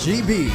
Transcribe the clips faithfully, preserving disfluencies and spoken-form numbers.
G B.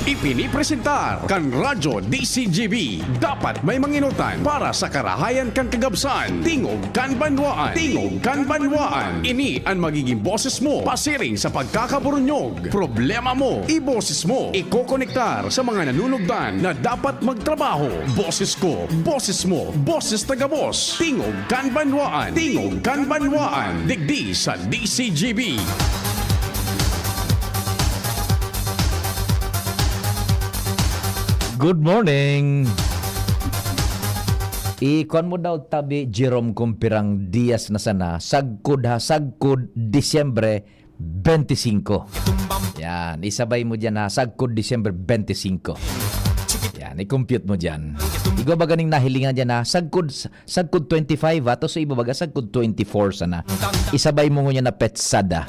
Ipinipresentar kan Radyo D C G B. Dapat may manginutan para sa karahayan kan kagabsan. Tingog kan banwaan. Tingog kan banwaan. Ini an magiging boses mo pasiring sa pagkakaburunyog. Problema mo, iboses mo. Ikokonektar sa mga nanunugdan na dapat magtrabaho. Boses ko, boses mo, boses ta gabos. Tingog kan banwaan. Tingog kan banwaan. Digdi sa D C G B. Good morning. Ikuan mo daw tabi, Jerome, kung pirang dias na sana, sagkod ha, sagkod, Disyembre twenty-five. Yan, isabay mo dyan ha, sagkod Disyembre twenty-five. Yan, i-compute mo dyan. Igwa ba ganing nahilingan dyan ha, sagkod, sagkod twenty-five ha, to sa iba baga, sagkod twenty-four sana. Isabay mo ngunyan na petsada.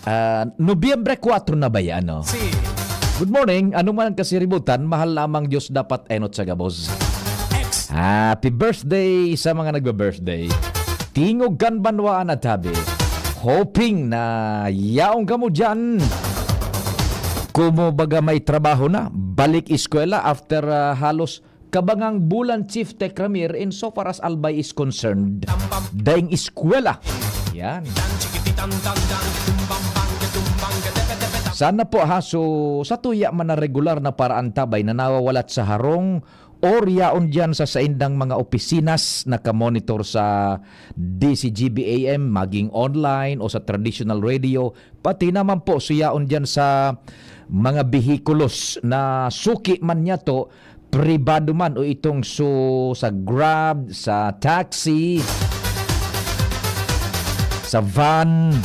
Ah, Nobyembre kwatro na ba yan, no? Good morning. Ano man ang kasiributan, mahal lamang Diyos dapat enot sa gabos. Happy birthday sa mga nagbe-birthday. Tingog kan banwaan at habi. Hoping na yaong kamo dyan. Kumo baga may trabaho na, balik eskwela after, ah, halos kabangang bulan, Chief Tech Ramir, in so far as Albay is concerned. Daing eskwela. Yan. Sana po ha, so sa tuya man na regular na paraantabay na nawawalat sa harong or yaon dyan sa saindang mga opisina, nakamonitor sa D C G B A M, maging online o sa traditional radio, pati naman po so yaon dyan sa mga behikulos na suki man niya to, pribado man o itong so sa Grab, sa taxi, sa van.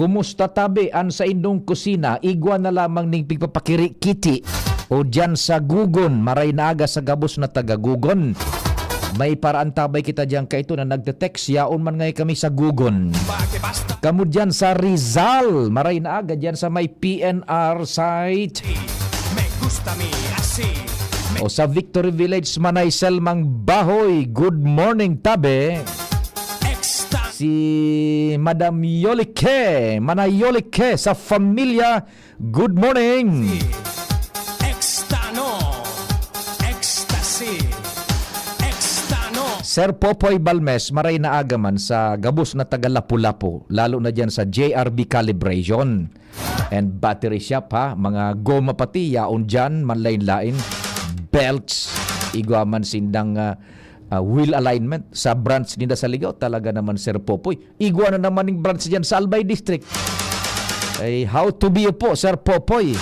Kumusta tabi an saindong kusina? Igwa na lamang ning pigpapakirikiti o diyan sa Gugon, maray na aga sa gabos na taga Gugon. May paraantabay kita diyan kaito na nagte-text, yaon man ngay kami sa Gugon. Kamo diyan sa Rizal, maray na aga diyan sa may P N R site. O sa Victory Village, Manay Selmang Bahoy, good morning, tabi. Si Madam Yolike, Manay Yolike sa familia, good morning. Extano, ecstasy, extano. Sir Popoy Balmes, maray na aga man sa gabos na taga Lapu-Lapu, lalo na diyan sa J R B Calibration and Battery Shop, ha, mga goma pati, yaon diyan, manlain-lain, belts, igwa man sindang, ah, ah, wheel alignment sa branch ninda sa Ligao. Talaga naman, Sir Popoy. Igwa na naman ning branch diyan sa Albay District. Ay, how to be po, Sir Popoy.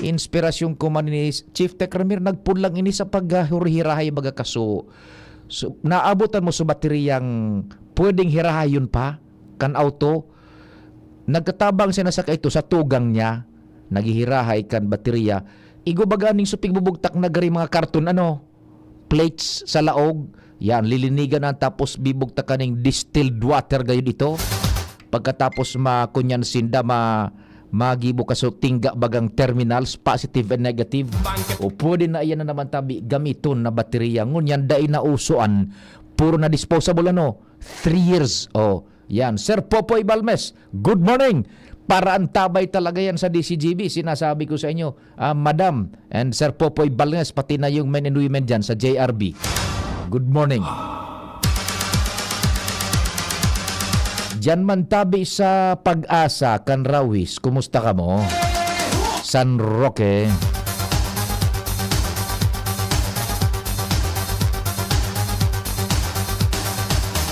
Inspirasyon ko man ni Chief Tech Ramir, nagpudlang ini sa paghahurihirahay baga kaso. So, naabutan mo sa bateriyang pwedeng hirahayon pa kan auto. Nagkatabang siya na sa kaito sa tugang niya, naghihirahay kan baterya. Igwa baga ning supig bubugtak na gari mga karton, ano, plates sa laog, yan, lilinigan na tapos bibugtakan ning distilled water gayud ito. Pagkatapos ma-, kunyan sinda ma-, magibo ka so tingga bagang terminals, positive and negative. O pwede na iyan na naman tabi gamiton na baterya. Ngunyan dai na uso an, puro na disposable, ano, three years. O, yan. Sir Popoy Balmes, good morning. Paraantabay talaga yan sa D C G B. Sinasabi ko sa inyo, ah, Madam and Sir Popoy Balmes, pati na yung men and women dyan sa J R B. Good morning. Diyan man tabi sa Pag-asa, kan Rawis, kumusta kamo? San Roque.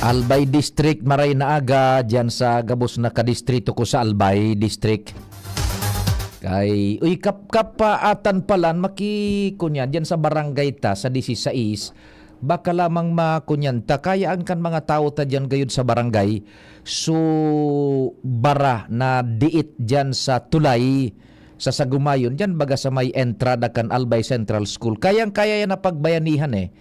Albay District, maray na aga, diyan sa gabos na kadistrito ko sa Albay District. Kay, uy, kap-, kapaatan palan, maki-, kunya, diyan sa barangay ta, sa dieciséis, baka lamang makunyan ta, kaya ang kan mga tawo ta diyan gayud sa barangay, so, bara na diit diyan sa tulay, sa Sagumayon, diyan baga sa may entrada kan Albay Central School. Kayang-kaya yan na pagbayanihan eh.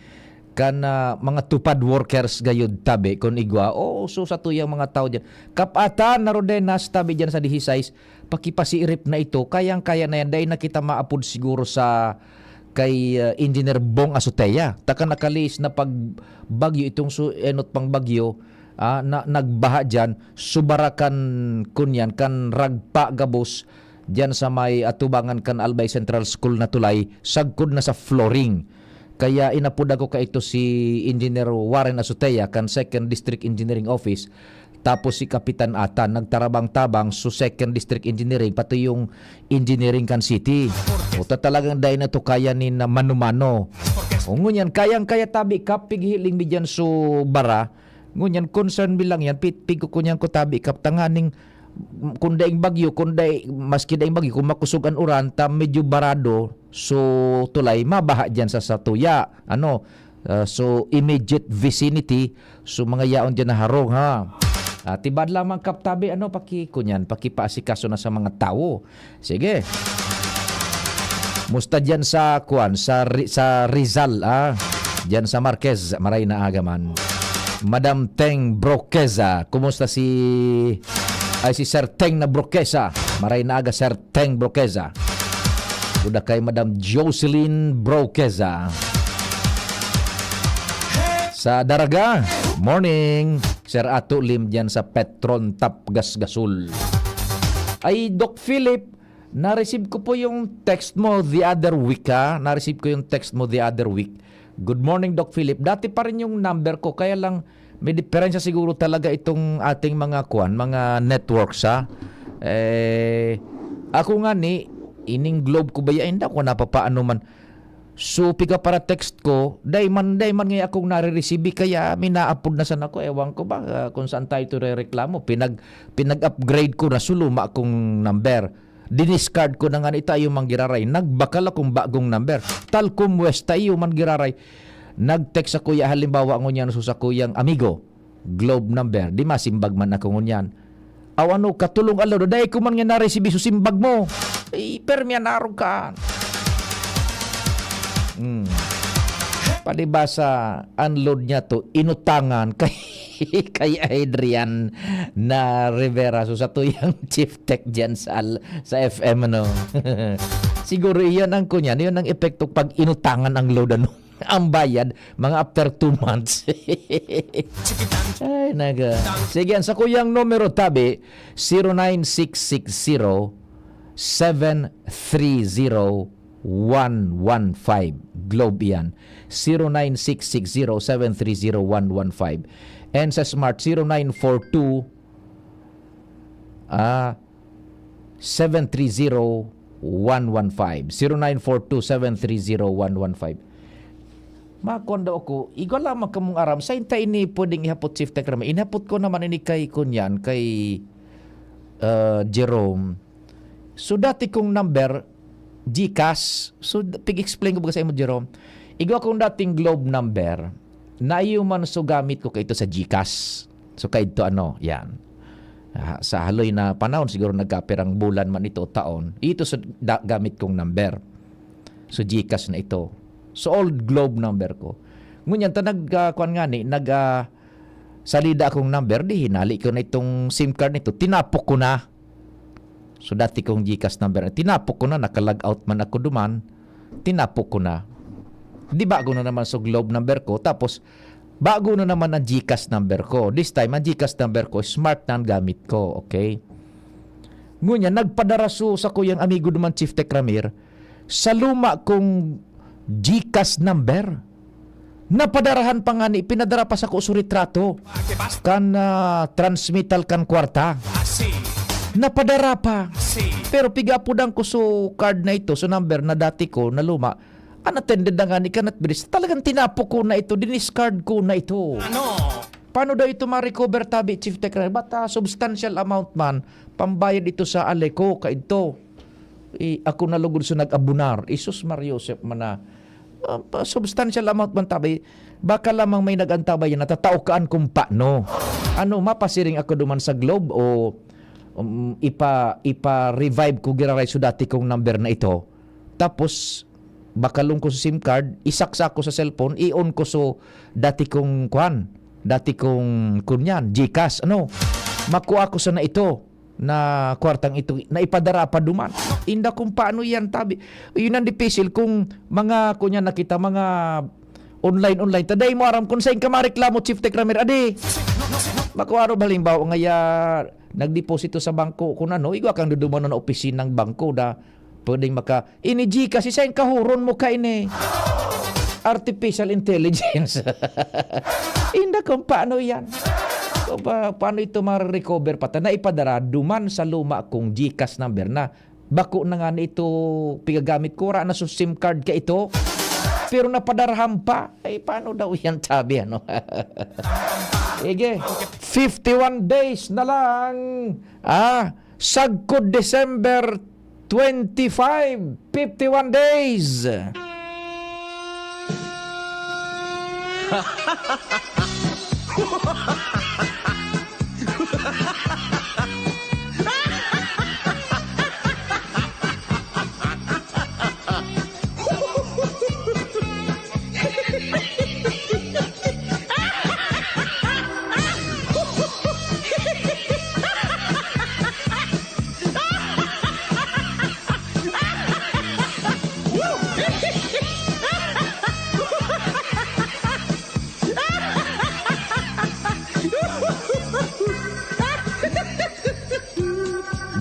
Kan, ah, mga tupad workers gayud tabi, kun igwa. Oo, so sa tuyang mga tao diyan. Kapatan na Rodenas, tabi diyan sa dieciséis, pakipasiirip na ito. Kayang-kaya na yan. Dahil na kita maapod siguro sa kay, ah, Engineer Bong Azotea. Taka nakalihis na pag bagyo, itong su-, enot pang bagyo, ah, na nagbaha diyan, subara kan, kunyan, kan ragpa gabos diyan sa may atubangan kan Albay Central School na tulay, sagkod na sa flooring. Kaya inapod ako kaito si Engineer Warren Azotea kan Second District Engineering Office, tapos si Kapitan Atan, nagtarabang-tabang sa Second District Engineering, pati yung engineering kan city. O ta talagang dai na to kaya ni na mano-mano. O ngunyan, kayang-kaya tabi, kapig hiling mi dyan so bara. Ngunyan, concern mi lang yan, pit-, pigkukunyan ko tabi, kap, tanganing kung daing bagyo, kung dai, maski daing bagyo, kung makusog an uran, ta medyo barado, so tulay, mabaha dyan sa satuya. Ano, ah, so immediate vicinity, so mga yaon dyan na harong, ha. Ah, tibad lamang, kap, tabi, ano, paki-, kunyan, pakipaasikaso na sa mga tawo. Sige. Musta dyan sa, kuwan, sa Ri-, sa Rizal, ah? Dyan sa Marquez, maray na aga man. Madam Teng Broqueza, kumusta si, ay, si Sir Teng na Broqueza? Maray na aga, Sir Teng Broqueza. Kuda kay Madam Jocelyn Broqueza. Sa Daraga, morning. Sir Ato Lim dyan sa Petron Tap Gasgasol. Ay, Doc Philip, na-receive ko po yung text mo the other week, ha? Na-receive ko yung text mo the other week. Good morning, Doc Philip. Dati pa rin yung number ko, kaya lang may diferensya siguro talaga itong ating mga, kuwan, mga networks, ha? Eh, ako nga ni, ining Globe ko ba yan? Hindi ako napapaano man. So, piga para text ko, dai man, dai man ngayon akong nare-receive, kaya minaapod na sana ko, ewan ko ba, ah, kung saan tayo ito rereklamo. Pinag-, pinag-upgrade ko na sa luma kong number. Diniscard ko na nga ito, ayaw man giraray. Nagbakal akong bagong number. Talcom West, ayaw man giraray. Nag-text ako, ya, halimbawa, ngunyan, so sa kuyang amigo, Globe number. Di masimbag man ako ngunyan. Aw ano, katulong aldaw, dai ko man nga na-receive so simbag mo. Ay, permi an arog ka. Hmm. Palibasa, ang load niya to, inutangan kay, kay Adrian na Rivera. So, sa tuyang chief tech dyan sa, al- sa F M, ano. Siguro iyon ang kunyan, iyon ang epekto pag inutangan ang load, ano. Ang bayad, mga after two months. Ay, naga. Sige, ang sa kuyang numero, tabi, zero nine six six zero, seven three zero, one one five. Globe yan. Zero nine six six zero, seven three zero, one one five. And sa Smart, zero nine four two, ah, seven three zero, one one five. Zero nine four two, seven three zero, one one five. Makuan daw ako, igwa lamang kamong aram, sa inta ini pwedeng ihapot, Chief Tech Rami. Inhapot ko naman ini kay kunyan, kay, uh, Jerome. So, dati kong number, GCash. So, d- pig-explain ko baga sa imo, Jerome. Igwa kong dating Globe number, na iyo man so gamit ko kaito sa GCash. So, kaidto ano, yan. Ah, sa haloy na panahon, siguro nagkapirang bulan man ito, taon, ito sa da- gamit kong number. So, GCash na ito. So, old Globe number ko. Ngunyan, ta nag, ah, kuwan nga ni, nag, ah, salida akong number, di hinali ko na itong SIM card nito. Tinapok ko na. So, dati kong GCash number, tinapok ko na, naka-log out man ako duman, tinapok ko na. Di bago na naman sa Globe number ko, tapos bago na naman ang GCash number ko. This time, ang GCash number ko, Smart na ang gamit ko, okay? Ngunyan, nagpadara su sa kuyang amigo duman, Chief Tech Ramir, sa luma kong GCash number. Napadarahan pa nga ni, pinadara pa sa ko so retrato. Kan, ah, transmittal kan kwarta. Napadara pa. Pero pigapudan ko so card na ito, so number na dati ko, na luma. Unattended na nga ni kanat bilis. Talagang tinapo ko na ito, diniscard ko na ito. Paano daw ito ma-recover, tabi, Chief Tech Ramir? But, ah, substantial amount man, pambayad ito sa Aleco, kaidto. I, ako na lugod sa nag-abunar. Isus Maria Josep man na, ah, pa- substantial amount man tabi. Baka lamang may nag-antabay na tatao kaan kung paano. Ano, mapasiring ako duman sa Globe o, um, ipa, ipa-revive ko giraray so dati kong number na ito. Tapos, bakalon ko sa SIM card, isaksa ko sa cellphone, i-on ko so dati kong kwan, dati kong kunyan, GCash, ano. Makuha ko sana ito. na kwartang ito na ipadara pa duman. Inda kung paano yan, tabi. Yun ang dipisil kung mga, kunya na kita, mga online-online. Ta dai mo aram kung saan ka mareklamo, Chief Tech Ramir. Adi, makuha ro ba, halimbawa, ngaya nagdeposito sa bangko, kung ano, igwa kang duduman na opisinang bangko, da, pwedeng maka, ini Gcash, isa yung kahuron mo ka ini. Artificial intelligence. Inda kung paano yan. Kung pa, paano ito ma-recover pa? Ta, naipadara duman sa luma kong Gcash number na. Bako na nga na ito pigagamit ko, wala na sa SIM card ka ito. Pero napadarahan pa. Ay, paano daw yan, sabi, ano? Sige. Fifty-one days na lang. Ah, sagkod December twenty-five. Fifty-one days.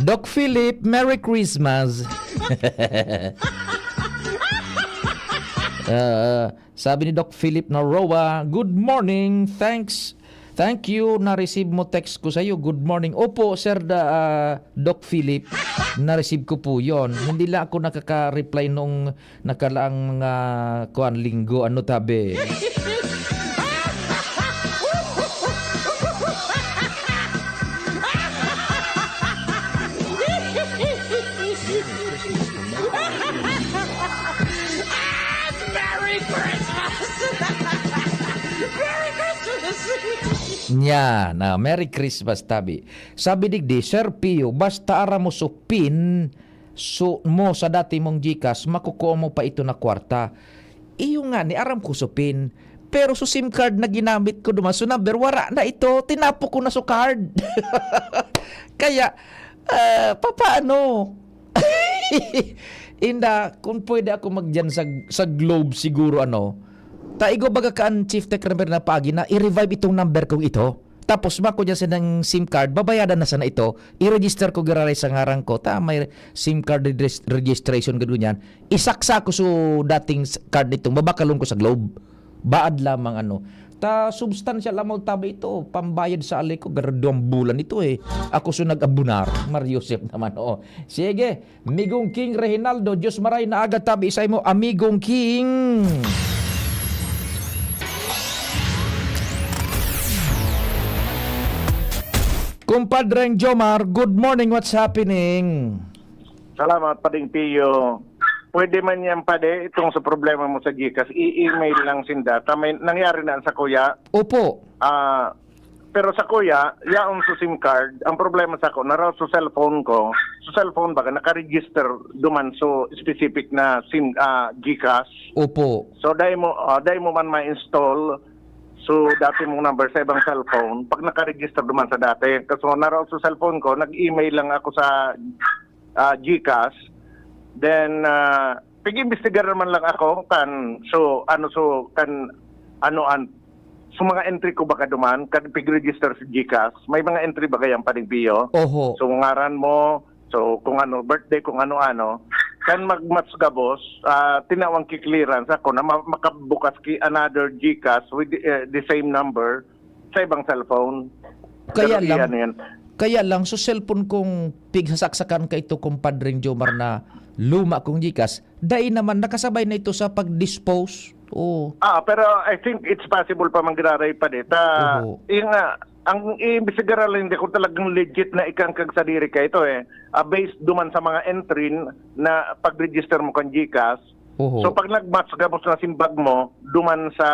Doc Philip, Merry Christmas. Ah, sabi ni Doc Philip Naroa, "Good morning, thanks. Thank you, na-receive mo text ko sa'yo. Good morning." Opo, Sir Da-, ah, Doc Philip, na-receive ko po yon. Hindi lang ako nakaka-reply nung nakalaang mga, kuwan, linggo. Ano, tabi? Merry Christmas! Merry Christmas! Nya, na, Merry Christmas, tabi. Sabi digdi, "Sir Pio, basta aram mo so pin, so, mo sa dati mong Gcash, makukuha mo pa ito na kwarta." Iyo nga ni, aram ko so pin. Pero so SIM card na ginamit ko duman, so number, wara na ito. Tinapo ko na so card. Kaya, ah, papaano? Inda, kung pwede ako magdiyan sa, sa Globe siguro, ano, ta igwa baga kan Chief Tech Remer na paagi na i-revive itong number kong ito. Tapos, mako niya sinang SIM card, babayadan na sana ito. I-register ko giraray sa ngaran ko. Ta may SIM card regis-, registration gado niyan. Isaksa ko so dating s-, card nitong babakalon ko sa Globe. Baad lamang, ano. Ta substantial amount tabi ito. Pambayad sa ali ko, garo duwang bulan ito eh. Ako so nag-abonar. Mar Joseph naman, oo. Sige, Migong King Reginaldo, Diyos maray na aga tabi sa imo, Amigong King. Kumpadreng Jomar, good morning, what's happening? Salamat, Pading Pio. Pwede man yan, Padi, itong sa problema mo sa Gcash, i-email lang sinda. Ta may nangyari na sa kuya. Opo. Ah, pero sa kuya, yaon sa SIM card, ang problema sa ko, naraw sa cellphone ko, sa cellphone baga, nakaregister duman so specific na SIM, ah, Gcash. Opo. So, dai mo, ah, dai mo man ma-install so dati mong number sa ibang cellphone pag nakaregister duman sa dati. Kaso naraw sa cellphone ko, nag-email lang ako sa, ah, Gcash. Then, ah, pag-imbestigar naman lang ako kan, so, ano, so, kan, ano, an, so mga entry ko baga duman, kan pag-register sa Gcash, may mga entry baga yan, Pading Pio? Oho. So, ngaran mo, so, kung ano, birthday, kung ano-ano, kan mag-match gabos, ah, tinawang ki-clearance ako na ma-, makabukas ki another Gcash with the, eh, the same number sa ibang cellphone. Kaya Pero lang, iyan yan. Kaya lang, so cellphone kong pigsasaksakan ka ito, Kumpadreng Jomar, na luma kong Gcash, dai naman, nakasabay na ito sa pag-dispose. Oo. Ah, pero I think it's possible pa manggiraray pa dita. Oo. Yung, ah, ang iimbestigaran lang hindi kung talagang legit na ikangkag sadiri ka ito eh. Ah, based duman sa mga entry na pag-register mo kan Gcash. Oho. So pag nag-match gabos na simbag mo duman sa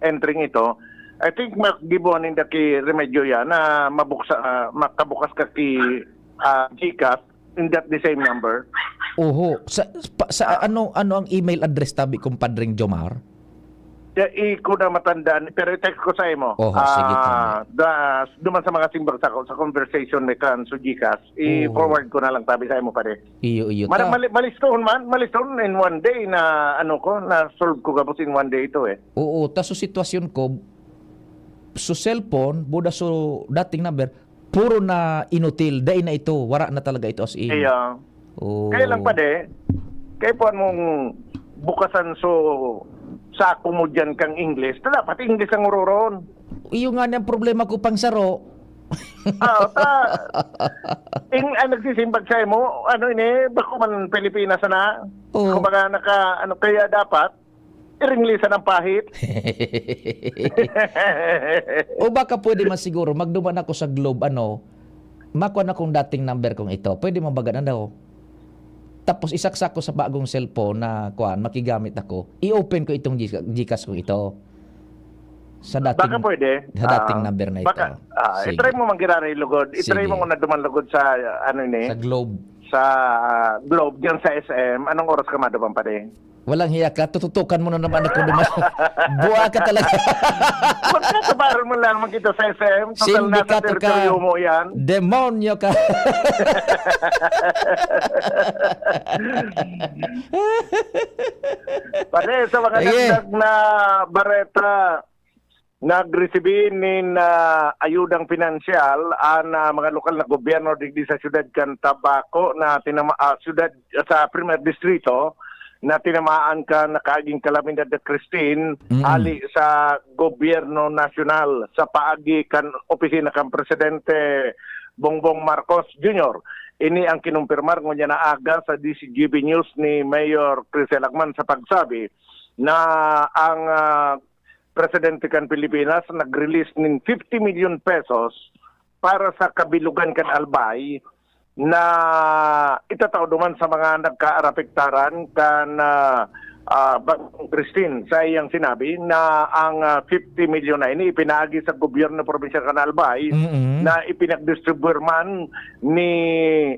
entry ito, I think magibuan ninda ki remedyo yan na mabuksa, ah, makabukas ka ki, ah, Gcash in that the same number. Oho. Sa, pa, sa Ah. ano, ano ang email address tabi, Kumpadreng Jomar? Ya, i ko na matandaan, pero i-text ko sa imo. Oho, sige, Ah, tabi. the As duman sa mga simbag sa, sa conversation mi kan sa GCash, i-forward ko na lang tabi sa imo, pare. Iyo, iyo. Mara, Ta, mali, maliston man, maliston in one day na ano ko, na solve ko gabos in one day ito eh. Oo, ta so sitwasyon ko, so cellphone, buda so dating number, puro na inutil, dai na ito, wara na talaga ito as in. Iya. Oo. Kaya lang, pare, kaya po mong bukasan so sako mo dyan kang English, ta dapat English ang uroron. Iyo nga ni ang problema ko pang saro. Ah, ta, ing, ah, nagsisimbag sa imo, ano ini, bako man Pilipinas na. Oo. Kumbaga naka, ano, kaya dapat, iringlisan ang pahit. O baka pwede man siguro, magduman ako sa Globe, ano, makuha na kong dating number kong ito. Pwede man baga na daw. Tapos isaksak ko sa bagong cellphone na, kuan, makigamit ako. I-open ko itong Gca-, GCash kong ito. Sa dating, Baka pwede. sa dating Ah, number na ito. Baka, ah, Sige. I-try mo manggirari lugod. I-try Sige. mo kung naduman lugod sa, ah, ano ini, Sa Globe. sa ah, Globe, dyan sa S M. Anong oras ka maduman, pare? Walang hiya ka, tututukan mo na naman ako duman. Buwa ka talaga. Magkatabaran mo lang magkita sa S M. Total, nasa Sindikato ka. Teritoryo mo yan. Demonyo ka. Pare, sa mga Sige. dagdag na bareta, nagresibi nin ah, ayudang pinansyal an ah, mga lokal na gobyerno digdi sa siyudad kan Tabaco na tinama, ah, siyudad sa Primer Distrito na tinamaan kan nakaaging kalamidad na Christine Mm. hali sa gobyerno nasyonal sa paagi kan opisina kan Presidente Bongbong Marcos Junior. Ini ang kinumpirmar ngunyan na aga sa D Z G B News ni Mayor Crisel Agman sa pagsabi na ang ah, presidente kan Pilipinas nag-release nin fifty million pesos para sa kabilugan kan Albay na itatao duman sa mga nagkaarapektaran kan ah, ah, Bagong Christine. Sa iyang sinabi na ang ah, fifty million na ini ipinaagi sa gobyerno probinsyal kan Albay Mm-mm. na ipinagdistribuyar man ni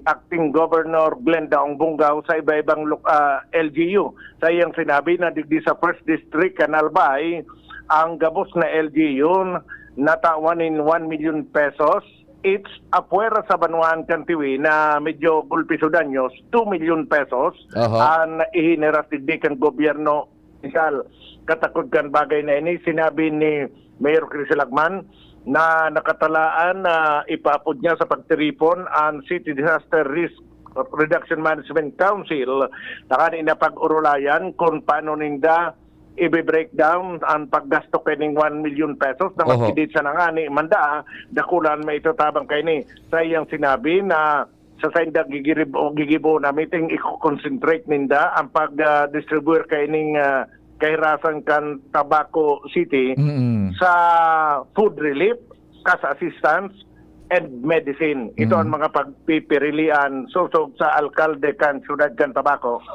Acting Governor Glenda Ong Bongao sa iba-ibang luk- ah, L G U. Sa iyang sinabi na digdi sa First District kan Albay, ang gabos na L G U natawan nin one million pesos each, apwera sa banwaan kan Tiwi na medyo gulpi so danyos, two million pesos Aha. an ihiniras digdi kan gobyerno opisyal. Katakod kan bagay na ini, sinabi ni Mayor Crisel Agman na nakatalaan na ipaapod niya sa pagtiripon an City Disaster Risk Reduction Management Council, tanganing na pag-urulayan kung paano ninda ibe-breakdown ang paggasto kining one million pesos na Oho. maski di sa nangani manda, dakulan maitatabang kaini. Sa iyang sinabi na sa saindang gigirib-, o gigibo na meeting, i-concentrate ninda ang pag-distribute kaining ah, kahirasan kan Tabaco City Mm-mm. sa food relief, cash assistance, and medicine. Ito ang Mm. mga pagpipirilian sosog sa alkalde kan siyudad kan Tabaco.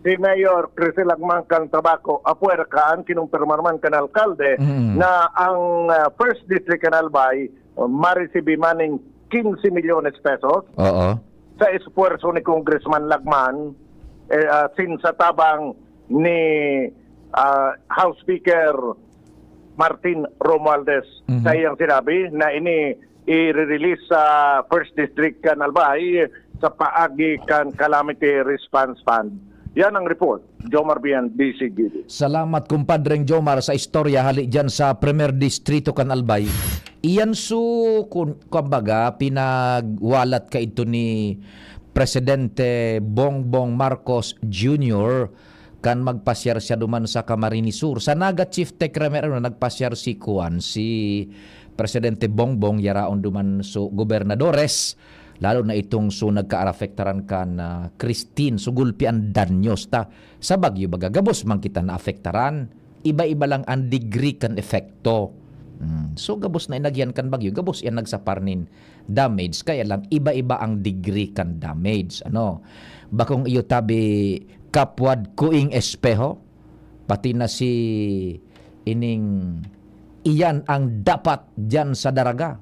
Si Mayor Crisel Agman kan Tabaco, apwera kan kinumpirmar man kan alkalde Mm. na ang ah, First District kan Albay, ah, maresibi man ning quince milyones pesos Oo. sa esfuerso ni Congressman Lagman, eh, ah, sin sa tabang ni ah, House Speaker Martin Romualdez. Mhm. Sa iyang sinabi na ini i-release sa First District kan Albay sa paagi kan Calamity Response Fund. Yan ang report. Jomar Bian, D Z G B. Salamat, kumpadreng Jomar, sa istorya hali dyan sa Primer Distrito kan Albay. Iyan su, kun, kumbaga, pinagwalat ka ito ni Presidente Bongbong Marcos Junior kan magpasyar siya duman sa Camarines Sur. Sa Naga Chief Tech Remer, ano, nagpasyar si Kuan, si Presidente Bongbong, yaraon duman su gobernadores, lalo na itong su nagkaarapektaran kan ah, Christine. Su gulpi an danyos ta sa bagyo, baga gabos man kita naapektaran. Iba-iba lang ang degree kan epekto. Mm. So, gabos na inagyan kan bagyo, gabos yan nagsapar nin damage. Kaya lang, iba-iba ang degree kan damage. Ano? Bakong iyo tabi kapwad kuing espeho, pati na si ining iyan ang dapat diyan sa Daraga.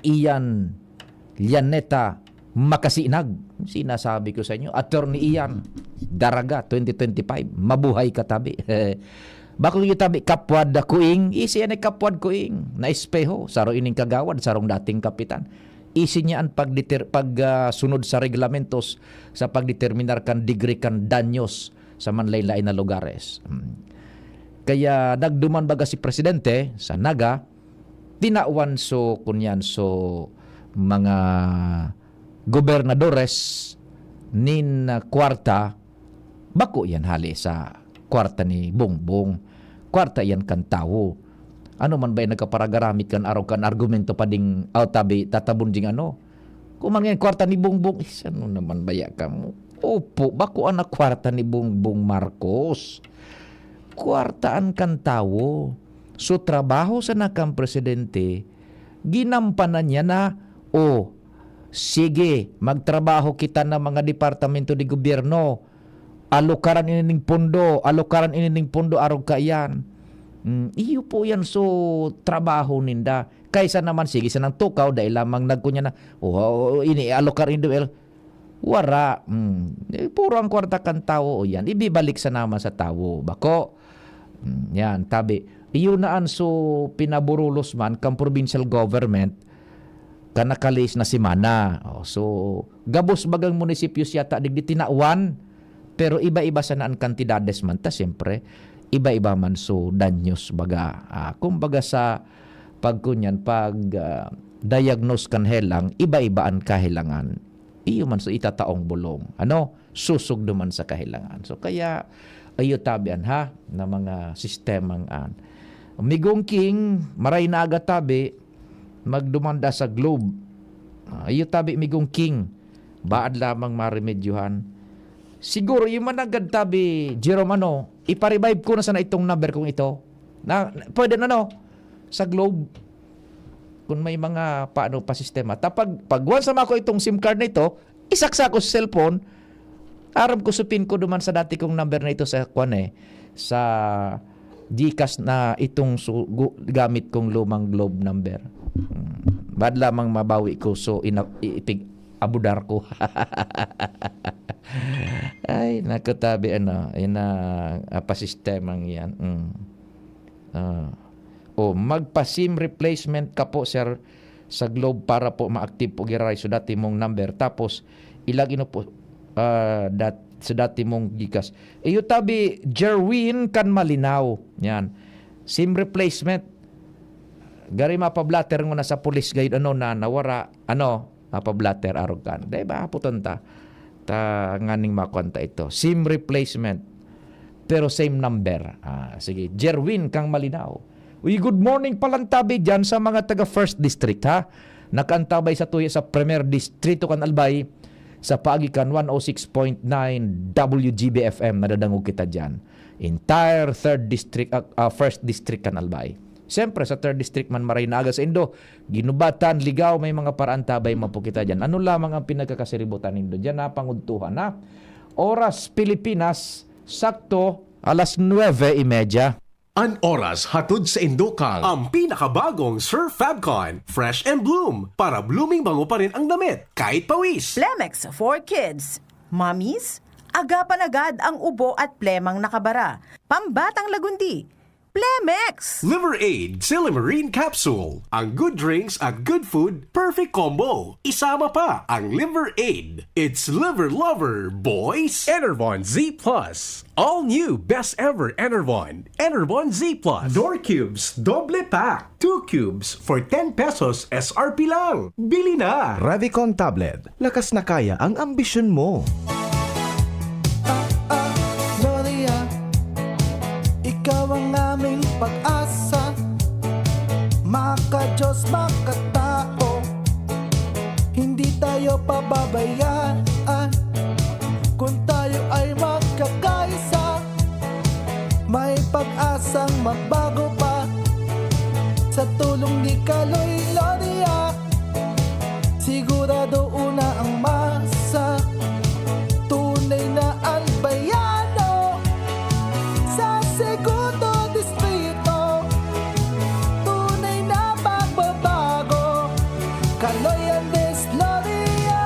Iyan Llaneta Makasinag. Sinasabi ko sa inyo, Attorney Ian Daraga, twenty twenty-five, mabuhay ka tabi. Bakong iyo tabi, kapwad kuing, isi yan ay kapwad kuing, na espeho, saro ining kagawad, sarong dating kapitan. Isi niya ang pagdeter-, pag, ah, sunod sa reglamentos sa pagdeterminar kan degree kan danyos sa manlain-lain na lugares. Hmm. Kaya nagduman baga si Presidente sa Naga, tinawan so, kunyan, so, mga gobernadores nin, ah, kwarta, bako yan hali sa kwarta ni Bongbong. Kwarta yan kan tawo. Ano man ba yung nagkaparagaramit kan arog kan argumento pa ding, aw, tabi, tatabon ding ano? Kung man ngayon kwarta ni Bongbong, is ano naman baya kamo? Opo, bako ang kwarta ni Bongbong Marcos. Kwartaan kan tawo. So, trabaho sana kan presidente, ginampanan niya na, "O, sige, magtrabaho kita ng mga departamento de gobyerno. Alokaran ini ning pondo, alokaran ini ning pondo, arog kaiyan." Mm, iyo po yan. So, trabaho ninda. Kaysa naman, sige, sanang tukaw, dahil lamang nagkunya na, "O, ini, alokar indo, el." Wara. Mm. Eh, puro ang kwarta kan tawo, o yan. Ibibalik sa naman sa tawo. Bako. Mm, yan, tabi. Iyo na an so pinaburulos man kan provincial government kan nakalihis na semana. O, so, gabos bagang munisipyo yata digdi tinawan, pero iba-iba sana an kantidades man ta, siyempre, iba-iba man so danyos baga. Ah, kumbaga sa pagkunyan, pag, ah, diagnose kan helang, iba-iba an kahelangan. Iyo man so itataong bulong. Ano? Susog duman sa kahelangan. So, kaya, ayo tabi an, ha, na mga sistemang an. Migong King, maray na aga tabi, magdumanda sa Globe. Ah, iyo tabi, Migong King, baad lamang maremedyohan. Siguro, yung managad tabi, Jerome, ano, ipa-revive ko na sana itong number kong ito. Na, pwede na, no? Sa Globe. Kung may mga paano pa sistema. Tapag, pag once na mako itong SIM card na ito, isaksa ko sa cellphone, aram ko sa pin ko duman sa dati kong number na ito sa kwan eh, sa GCash na itong su-, gu-, gamit kong lumang Globe number. Hmm. Bad lamang mabawi ko, so ina-, i-, ipig-abudar ko. Ay, naku, tabi, ano, ina-, ah, pasistemang yan. Mm. Ah. O, magpa-SIM replacement ka po, sir, sa Globe para po ma-active po giraray so dati mong number. Tapos, ilagin mo po, ah, dat-, sa dati mong GCash. Iyo tabi, Jerwin kan Malinao. Yan. SIM replacement. Gari mapablatter mo na sa pulis gayud, ano, na nawara, ano, mapablatter, arog kan. Di ba, hapoton ta. Ta, nganing makuan ta ito. SIM replacement. Pero same number. Ah, sige. Jerwin kang Malinao. Uy, good morning palantabi dyan sa mga taga First District, ha? Nakaantabay sa tuya sa Premier Distrito kan Albay, sa paagi kan one oh six point nine W G B F M, nadadangog kita dyan. Entire Third District, ah, ah, First District kan Albay. Siyempre, sa Third District man, maray na aga sa indo. Ginubatan, Ligao, may mga paraantabay man po kita dyan. Ano lamang ang pinagkakasiributan nindo dyan, ha? Pangudtuhan, ha? Oras Pilipinas, sakto, alas nuebe y media. An oras hatod sa indo kan ang pinakabagong Surf Fabcon, Fresh and Bloom, para blooming bango pa rin ang damit, kahit pawis. Plemex for Kids. Mommies, agapan agad ang ubo at plemang nakabara. Pambatang lagundi. Plemex! Liver Aid Silimarine Capsule. Ang good drinks at good food, perfect combo. Isama pa ang Liver Aid. It's Liver Lover, boys! Enervon Z plus. All new best ever Enervon. Enervon Z plus. Door Cubes, doble pack. Two cubes for ten pesos S R P lang. Bili na! Revicon Tablet. Lakas na kaya ang ambisyon mo. Gloria, ikaw ang aming pag-asa. Maka-Diyos, makatao, hindi tayo pababayaan. Kung tayo ay magkakaisa, may pag-asang magbago pa. Kaloy Loria, sigurado una ang masa. Tunay na albayano sa Segundo Distrito. Tunay na pagbabago. Kaloy Andres Loria.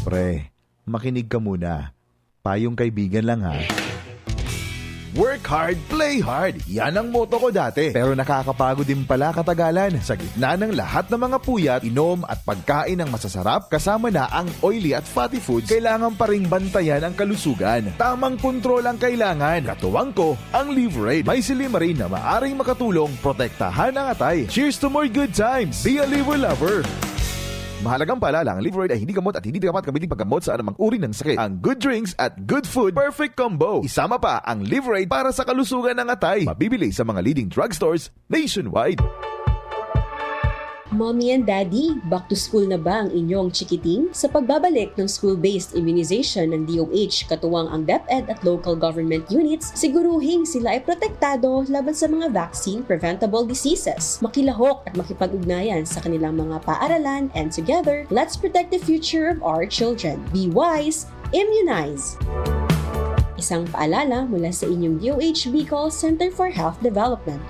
Pre, makinig ka muna. Payong kaibigan lang ha. Work hard, play hard. Yan ang motto ko dati. Pero nakakapagod din pala katagalan. Sa gitna ng lahat ng mga puyat, inom at pagkain ng masasarap, kasama na ang oily at fatty foods, kailangan pa ring bantayan ang kalusugan. Tamang kontrol ang kailangan. Katuwang ko, ang Liverade. May silymarin na maaring makatulong protektahan ang atay. Cheers to more good times! Be a Liver Lover! Mahalagang paalala, ang Liverade ay hindi gamot at hindi dapat gamitin paggamot sa anumang uri ng sakit. Ang good drinks at good food, perfect combo. Isama pa ang Liverade para sa kalusugan ng atay. Mabibili sa mga leading drugstores nationwide. Mommy and Daddy, back to school na ba ang inyong chikiting? Sa pagbabalik ng school-based immunization ng D O H, katuwang ang DepEd at local government units, siguruhing sila ay protektado laban sa mga vaccine-preventable diseases. Makilahok at makipag-ugnayan sa kanilang mga paaralan, and together, let's protect the future of our children. Be wise, immunize! Isang paalala mula sa inyong D O H Bicol Center for Health Development.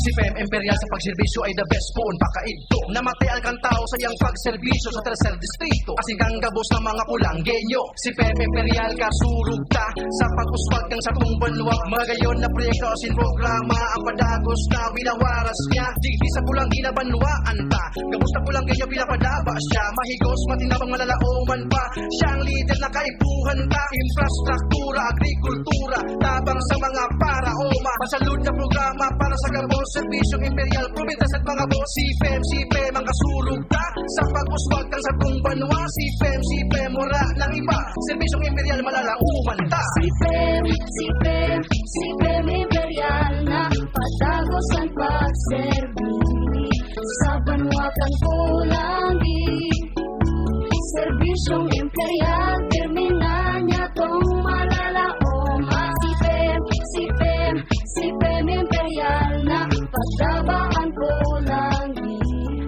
Si P E M Imperial sa pagserbisyo ay the best poon pakaidto. Namatay ang kantao sa iyang pagserbisyo sa tercer distrito. Asin kang gabos ng mga Pulanggenyo. Si P E M Imperial kasurog ta sa pag-uswag kan satong banwa. Magayon na proyekto asin programa ang padagos na winawaras niya. Digdi sa Pulanggenyo banwaan ta. Gabos na Pulanggenyo pinapadaba siya. Mahigos, matinabang, malalaoman pa. Siyang lider na kaipuhan ta. Infrastruktura, agrikultura, tabang sa mga paraoma. Pasalud na programa para sa gabos, serbisyong imperial, probinsya sa mga boss. Si P E M, si P E M ang kasurog ta sa pag-uswag kan satong banwa. Si P E M, si P E M, wala nang iba. Serbisyong imperial, malalaoman ta. Si P E M, si P E M, si P E M Imperial na padagos ang pagserbi sa banwa kan Pulanggi. Serbisyong imperial, terminal niya tong malalaom. Si P E M, si P E M, si P E M Imperial na pagdaba ang Pulanggi.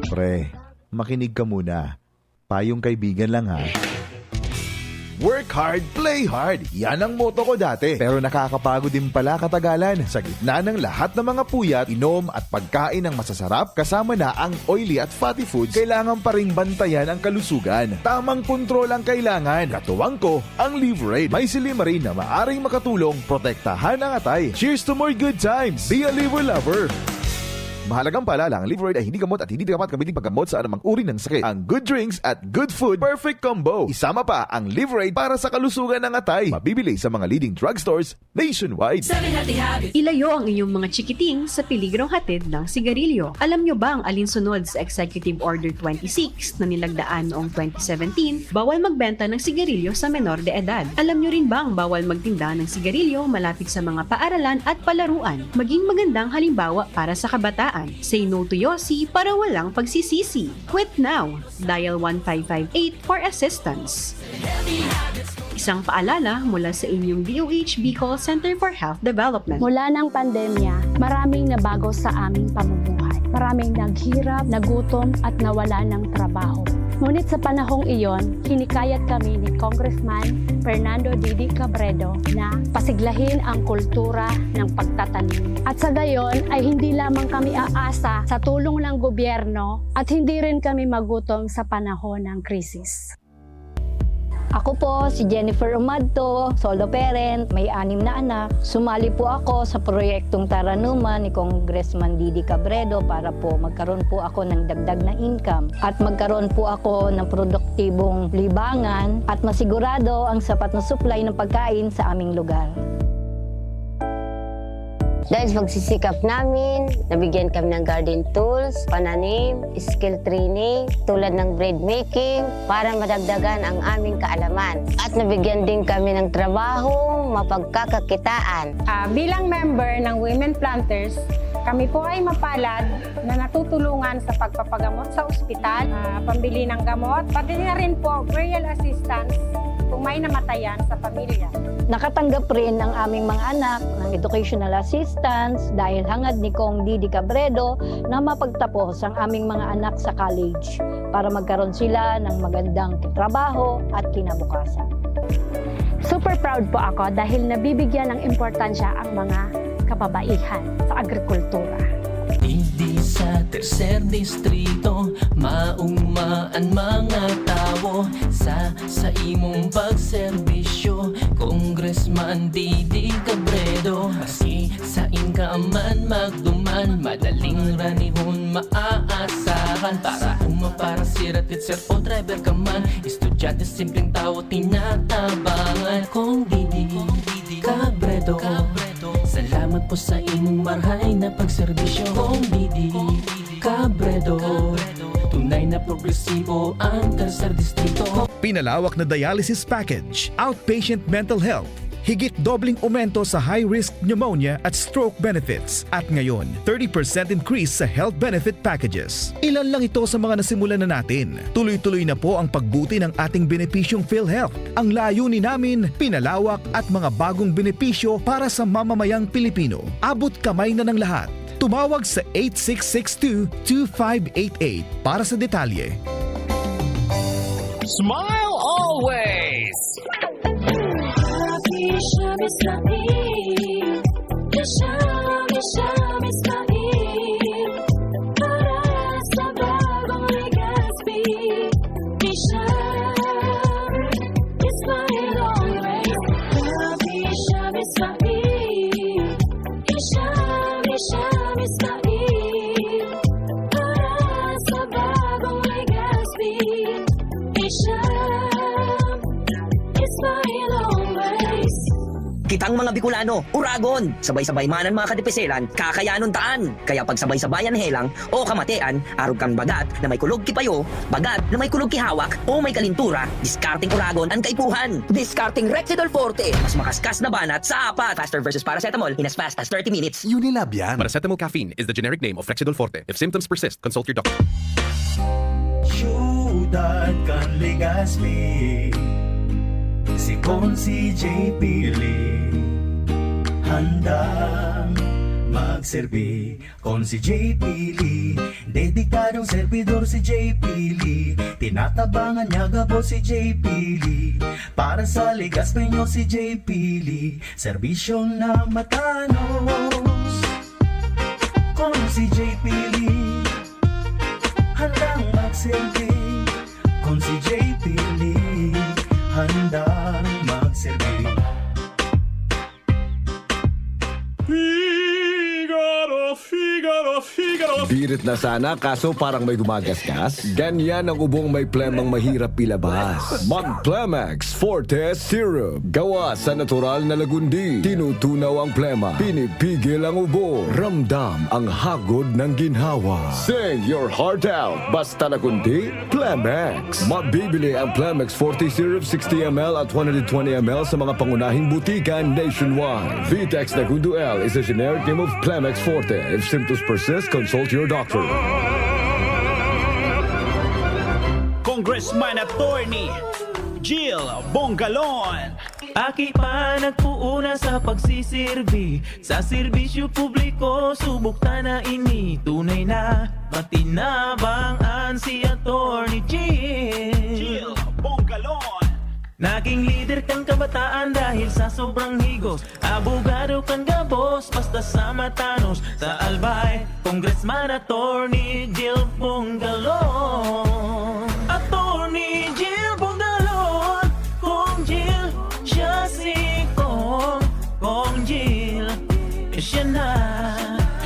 Pre, makinig ka muna. Payong kaibigan lang ha. Work hard, play hard. Yan ang motto ko dati. Pero nakakapagod din pala katagalan. Sa gitna ng lahat ng mga puyat, inom at pagkain ng masasarap, kasama na ang oily at fatty foods, kailangan pa ring bantayan ang kalusugan. Tamang kontrol ang kailangan. Katuwang ko, ang Liverade. May silymarin na maaring makatulong protektahan ang atay. Cheers to more good times! Be a Liver Lover! Mahalagang paalala, ang Liverade ay hindi gamot at hindi dapat gamitin paggamot sa anumang uri ng sakit. Ang good drinks at good food, perfect combo. Isama pa ang Liverade para sa kalusugan ng atay. Mabibili sa mga leading drugstores nationwide. Ilayo ang inyong mga chikiting sa peligrong hatid ng sigarilyo. Alam nyo bang alinsunod sa Executive Order twenty-six na nilagdaan noong twenty seventeen, bawal magbenta ng sigarilyo sa menor de edad? Alam nyo rin bang bawal magtinda ng sigarilyo malapit sa mga paaralan at palaruan? Maging magandang halimbawa para sa kabataan. Say no to Yossi para walang pagsisisi. Quit now! Dial one five five eight for assistance. Isang paalala mula sa inyong D O H Bicol Center for Health Development. Mula ng pandemya, maraming nabago sa aming pamumuhay. Maraming naghirap, nagutom at nawala ng trabaho. Ngunit sa panahong iyon, hinikayat kami ni Congressman Fernando Didi Cabredo na pasiglahin ang kultura ng pagtatanim. At sa gayon ay hindi lamang kami aasa sa tulong ng gobyerno at hindi rin kami magutom sa panahon ng krisis. Ako po si Jennifer Umadto, solo parent, may anim na anak. Sumali po ako sa proyektong Taranuman ni Congressman Didi Cabredo para po magkaroon po ako ng dagdag na income at magkaroon po ako ng produktibong libangan at masigurado ang sapat na supply ng pagkain sa aming lugar. Dahil sa pagsisikap namin, nabigyan kami ng garden tools, pananim, skill training tulad ng bread making para madagdagan ang aming kaalaman. At nabigyan din kami ng trabahong mapagkakakitaan. Ah, bilang member ng Women Planters, Kami po ay mapalad na natutulungan sa pagpapagamot sa ospital, ah, pambili ng gamot, pati na rin po burial assistance kung may namatayan sa pamilya. Nakatanggap rin ang aming mga anak ng educational assistance dahil hangad ni Cong Didi Cabredo na mapagtapos ang aming mga anak sa college para magkaroon sila ng magandang trabaho at kinabukasan. Super proud po ako dahil nabibigyan ng importansya ang mga kababaihan sa agrikultura. Digdi sa tercer distrito, mauma an mga tawo sa, sa imong pagserbisyo, Congressman Didi Cabredo. Maski sain ka man magduman, madaling ranihon maaasahan. Para uma, para sira, teacher o driver ka man, estudyante, simpleng tawo, tinatabangan. Cong Didi Cabredo, salamat po sa imong marhay na pagserbisyo. Cong Didi Cabredo, tunay na progresibo ang tercer distrito. Pinalawak na dialysis package, outpatient mental health, higit dobleng aumento sa high-risk pneumonia at stroke benefits, at ngayon, thirty percent increase sa health benefit packages. Ilan lang ito sa mga nasimulan na natin. Tuloy-tuloy na po ang pagbuti ng ating benepisyong PhilHealth. Ang layunin namin, pinalawak at mga bagong benepisyo para sa mamamayang Pilipino. Abot kamay na ng lahat. Tumawag sa eight six six two, two five eight eight para sa detalye. Smile always! Happy Shami Smile. Shami Shami Smile. Para sa bagong Legazpi. Shami Smile always. Happy Shami Smile. Shami Shami Smile. Para sa bagong Legazpi. Shami Smile always. Kitang mga Bicolano, uragon! Sabay-sabay man an mga kadipiselan, kakayanon taan! Kaya pagsabay-sabayan helang o kamatean, arog kan bagat na may kulog ki payo, bagat na may kulog ki hawak, o may kalintura, diskarteng uragon an kaipuhan! Diskarteng Rexidol Forte! Mas makaskas na banat sa apat! Faster versus paracetamol in as fast as thirty minutes! Unilab yan. Paracetamol caffeine is the generic name of Rexidol Forte. If symptoms persist, consult your doctor. Syudad kan Legazpi, si Consi J P Lee, handang magserbi. Consi J P Lee, dedikadong serbidor si J P Lee. Tinatabangan niya gabos si J P Lee. Para sa Legazpeño si J P Lee, serbisyong na matanos. Consi J P Lee, handang magserbi. Consi J P Lee, handang magserbi. Figaro, Figaro, Figaro. Birit na sana, kaso parang may gumagasgas. Ganyan ang ubong may plemang mahirap ilabas. Mag-Plemex Forte Syrup. Gawa sa natural na lagundi. Tinutunaw ang plema. Pinipigil ang ubo. Ramdam ang hagod ng ginhawa. Sing your heart out. Basta lagundi, Plemex. Mabibili ang Plemex Forte Syrup sixty M L at one hundred twenty M L sa mga pangunahing butika nationwide. Vitex Negundo L is a generic name of Plemex Forte. If symptoms persist, consult your doctor. Congressman Attorney Jill Bongalon. Aki pa nagpuuna sa pagsisirbi sa serbisyo publiko, subok ta na ini tunay na matinabang an si Attorney Jill. Jill Bongalon. Naging lider kan kabataan dahil sa sobrang higos. Abogado kan gabos, basta sa matanos. Sa Albay, Congressman Attorney Jill Bongalon. Attorney Jill Bongalon. Cong Jill, siya si Cong. Cong Jill, siya na.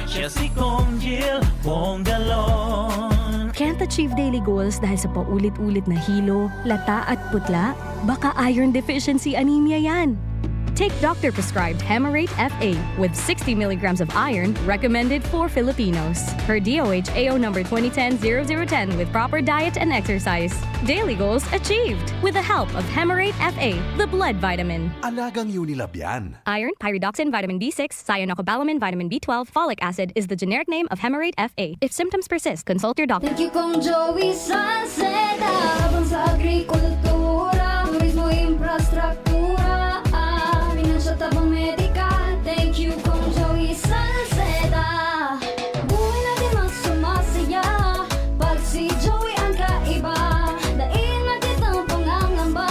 Siya si Cong Jill Bongalon. Can't achieve daily goals dahil sa paulit-ulit na hilo, lata at putla? Baka iron deficiency anemia yan. Take doctor-prescribed Hemarate F A with sixty milligrams of iron, recommended for Filipinos, per D O H A O number twenty ten zero zero ten, with proper diet and exercise. Daily goals achieved with the help of Hemarate F A, the blood vitamin. Alagang Unilab yan. Iron, pyridoxine, vitamin B six, cyanocobalamin, vitamin B twelve, folic acid is the generic name of Hemarate F A. If symptoms persist, consult your doctor. Thank you, Kong Joey Salceda. Habang sa agrikultura, turismo, infrastruktura, ah, pinansyal, tabang medikal. Thank you, Kong Joey Salceda. Buhay natin mas sumasaya pag si Joey ang kaiba. Dai na kitang pangangamba,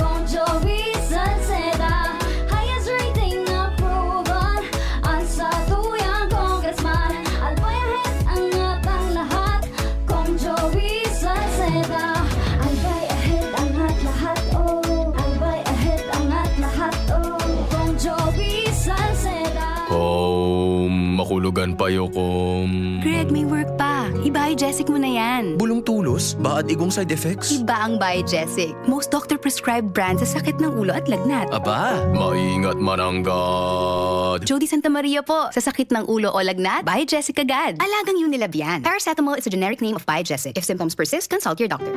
Kong Joey Salceda. Highest rating approval, ang satuyang congressman. Albay ahead, angat ang lahat, Kong Joey Salceda. Albay ahead, angat lahat, oh. Albay ahead, angat lahat, oh. Kong Joey Salceda. Om, makulogan pa yo, Kom. Greg, may work pa. I-Biogesic mo na yan. Bulong tulos, baad igong side effects? Iba ang Biogesic. Most doctor-prescribed brand sa sakit ng ulo at lagnat. Aba, maingat mananggad. Jody Santa Maria po. Sa sakit ng ulo o lagnat, Biogesic agad. Alagang Unilab yan. Paracetamol is a generic name of Biogesic. If symptoms persist, consult your doctor.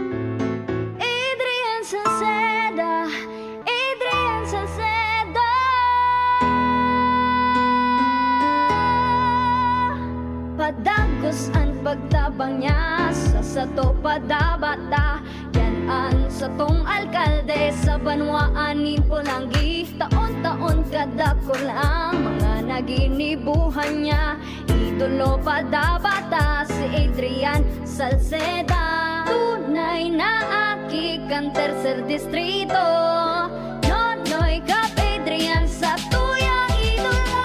Adrian Salceda, Adrian Salceda. Padagos an pagtabang niya sa sato padabata. Yan an satong alkalde sa banwaan nin Polangui. Taon-taon kadakul ang mga naginibuhan niya. Idolo padabata si Adrian Salceda. Tunay na aki kan tercer distrito. Nonoy Cap Adrian, satuyang idolo.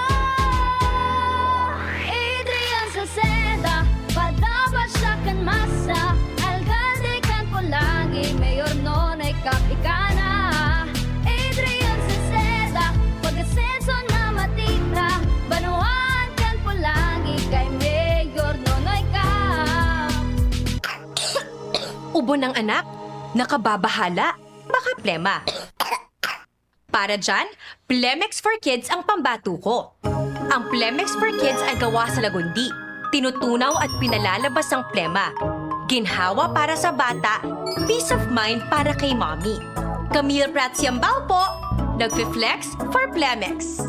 Adrian Salceda, padaba siya kan masa. Alkalde kan Polangui, Mayor Nonoy Cap ika na. Adrian Salceda, pag-asenso na matira. Banwaan kan Polangui kay Mayor Nonoy Cap. Ubo ng anak, nakababahala, baka plema. Para dyan, Plemex for Kids ang pambato ko. Ang Plemex for Kids ay gawa sa lagundi, tinutunaw at pinalalabas ang plema. Ginhawa para sa bata, peace of mind para kay mommy. Camille Prats Yambao po, nagfi-flex for Plemex.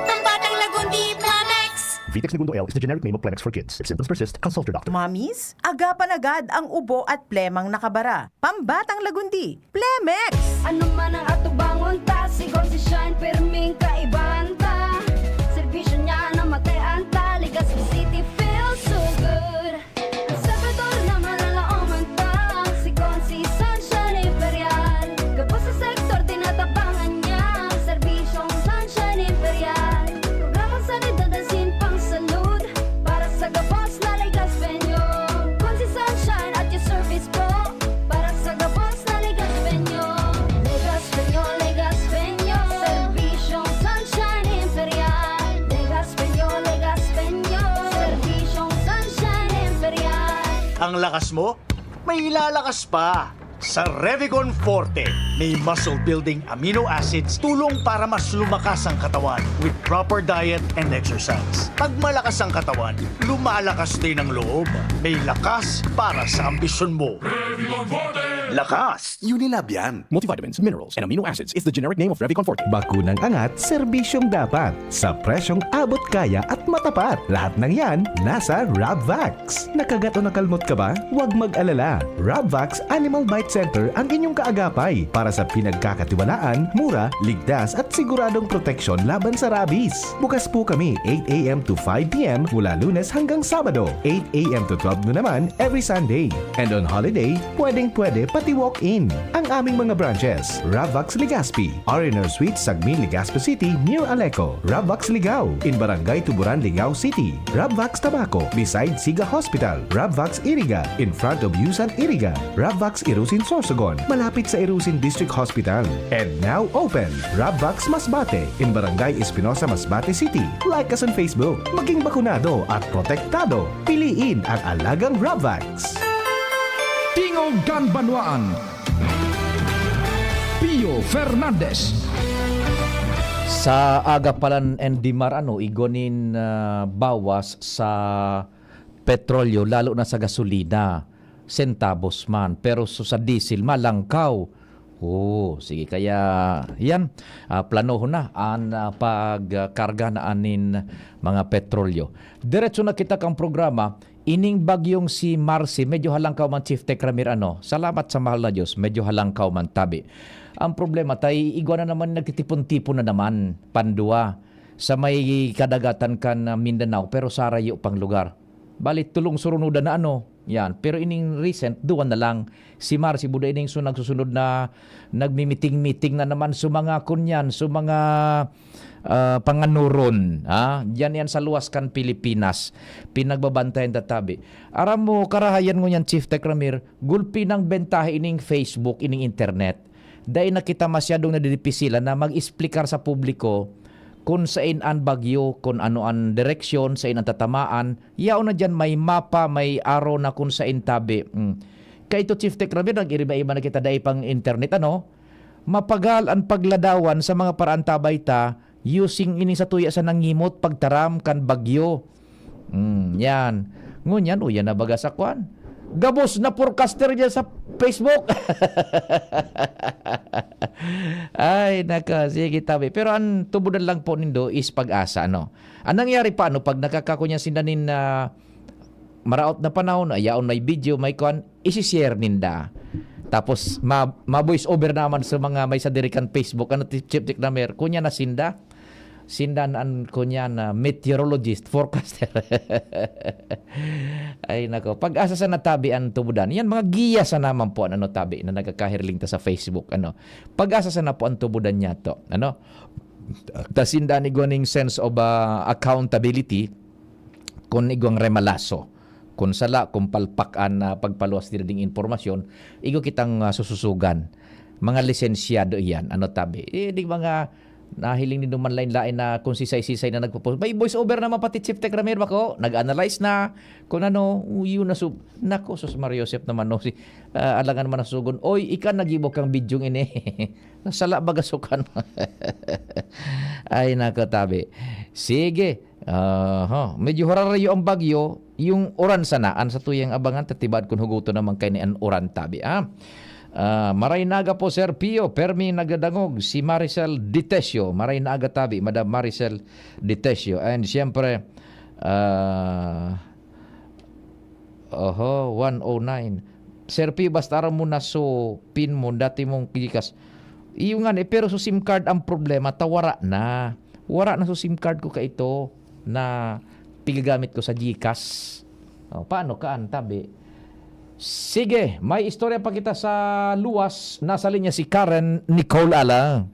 Pambatang Lagundi, Plemex! Vitex Negundo L is the generic name of Plemex for kids. If symptoms persist, consult your doctor. Mommies, agapan agad ang ubo at plemang nakabara. Pambatang Lagundi, Plemex! Ano man ang atubangon ta, si Consi Shine, pirming kaibahan ta. Serbisyo niya na matay-an ta, Legazpi City feels so good. Ang Salvador na malalaoman ta, si Consi Sunshine Imperial. Gabos sa sektor, tinatabangan niya, serbisyong Sunshine Imperial. Programang sanidad asin pangsalud, para sa gabos na Legazpeño. Consi Sunshine at your service po, para sa gabos na Legazpeño. Legazpeño, Legazpeño, serbisyong Sunshine Imperial. Legazpeño, Legazpeño, serbisyong Sunshine Imperial. Ang lakas mo, may ilalakas pa. Sa Revicon Forte, may muscle-building amino acids, tulong para mas lumakas ang katawan with proper diet and exercise. Pag malakas ang katawan, lumalakas din ang loob. May lakas para sa ambisyon mo. Lakas! Unilab yan. Multivitamins, minerals, and amino acids is the generic name of Revicon Forte. Bakunang angat, serbisyong dapat. Sa presyong abot kaya at matapat. Lahat ng yan, nasa Rabvax. Nakagat o nakalmot ka ba? Huwag mag-alala. Rabvax Animal Bite Center ang inyong kaagapay para sa pinagkakatiwalaan, mura, ligtas at siguradong proteksyon laban sa rabies. Bukas po kami eight a m to five p m mula Lunes hanggang Sabado, eight a m to twelve noon naman every Sunday. And on holiday, pwedeng-pwede pati walk-in. Ang aming mga branches, Rabvax Legazpi, R and R Suite, Sagmin, Legazpi City, near Aleco. Rabvax Ligao, in Barangay Tuburan, Ligao City. Rabvax Tabaco, beside Siga Hospital. Rabvax Iriga, in front of Yusan Iriga. Rabvax Irusin Sorsogon, malapit sa Irusin District Hospital. And now open, Rabvax Masbate, in Barangay Espinosa, Masbate City. Like us on Facebook. Maging bakunado at protektado. Piliin ang alagang Rabvax. Tingog kan Banwaan. Pio Fernandez. Sa aga palan, N D Mar, ano, igwa nin, ah, bawas sa petrolyo, lalo na sa gasolina, sentabos man. Pero su-, sa diesel, malangkaw. Oo, sige. Kaya, yan, ah, planohon na an, ah, pagkarga na anin mga petrolyo. Diretso na kita kang programa. Ining bagyong si Marcy, medyo halangkaw man, Chief Tech Ramir, ano? Salamat sa mahal na Diyos, medyo halangkaw man, tabi. Ang problema, tay, igwa na naman, nagtitipon-tipon na naman, pandua, sa may kadagatan kan, ah, Mindanao, pero sarayo pang lugar. Bali, tolong surunodan na, ano, yan. Pero ining recent, duwa na lang. Si Marcy, buda ining su-, nagsusunod na, nagmi-meeting-meeting na naman sa mga kunyan, sa mga, ah, panganuron, ha? Diyan yan sa luwas kan Pilipinas. Pinagbabantayan ta tabi. Aram mo, karahayan ngunyan, Chief Tech Ramir, gulpi nang bentahe ining Facebook, ining internet. Dai na kita masyadong nadidipisilan na mag-explicar sa publiko kun sain an bagyo, kun ano an direksyon, sain an tatamaan. Yaon na diyan, may mapa, may aro na kun sain tabi. Mm. Kaito, Chief Tech Ramir, nag-iriba-iba na kita, dai pang internet, ano? Mapagal an pagladawan sa mga paraan ta baita, using ini sa tuya sa nangimot pagtaram kan bagyo. Hmm, yan. Ngunyan, uyan na baga sa kwan. Gabos na forecaster dyan sa Facebook. Ay, nako, sige, tabi. Pero ang tubudan lang po nindo is pag-asa, ano? Ang nangyari pa, ano, pag nakakakunya sinda nin, ah, maraot na panahon, ayaon may video, may kwan, isi-share ninda. Tapos, ma-, ma-voice over naman sa mga may sadiri kan Facebook, ano, ti-, Chief Tech Ramir, kunya na sinda. Sinda na an, kunya na meteorologist, forecaster. Ay, nako. Pag-asa sana tabi ang tubudan. Yan, mga giya sana man po, ano, tabi, na nagkakahirling ta sa Facebook, ano. Pag-asa sana po ang tubudan niya to, ano. Ta sinda ni gwaning sense of, ah, accountability, kun igwang remalaso, kun sala, kun palpak an, ah, pagpaluwas diri ding impormasyon, igwa kitang, ah, sususugan. Mga lisensyado iyan, ano tabi. Eh, di mga nahiling nindo man lain-lain na kung sisay-sisay na nagpo-post. May voice over naman pati Chief Tech Ramir, bako, nag-analyze na, kung ano, yun na sub-, nako, sus, Mario Joseph naman, no, si, ah, alangan man nasugon, "Oy, ika nagibo kang bidyong ini." Sala baga sukan. Ay, nako, tabi. Sige. Aha, medyo hararayo ang bagyo, yung uran sana, an satuyang abangan, ta tibaad kun hugoton naman kaini an uran tabi, ah. Ah, maray na aga po, Sir Pio, permi nagdadangog si Maricel Ditesio. Maray na aga tabi, Madam Maricel Ditesio. And siyempre, ah, oho, one oh nine. Sir Pio, basta aram mo na so pin mo, dati mong GCash. Iyo nga ni, pero so SIM card ang problema, ta wara na. Wara na so SIM card ko kaito na pigagamit ko sa GCash. O, paano ka, an tabi? Sige, may istorya pa kita sa luwas. Nasa linya si Karen Nicole Ala.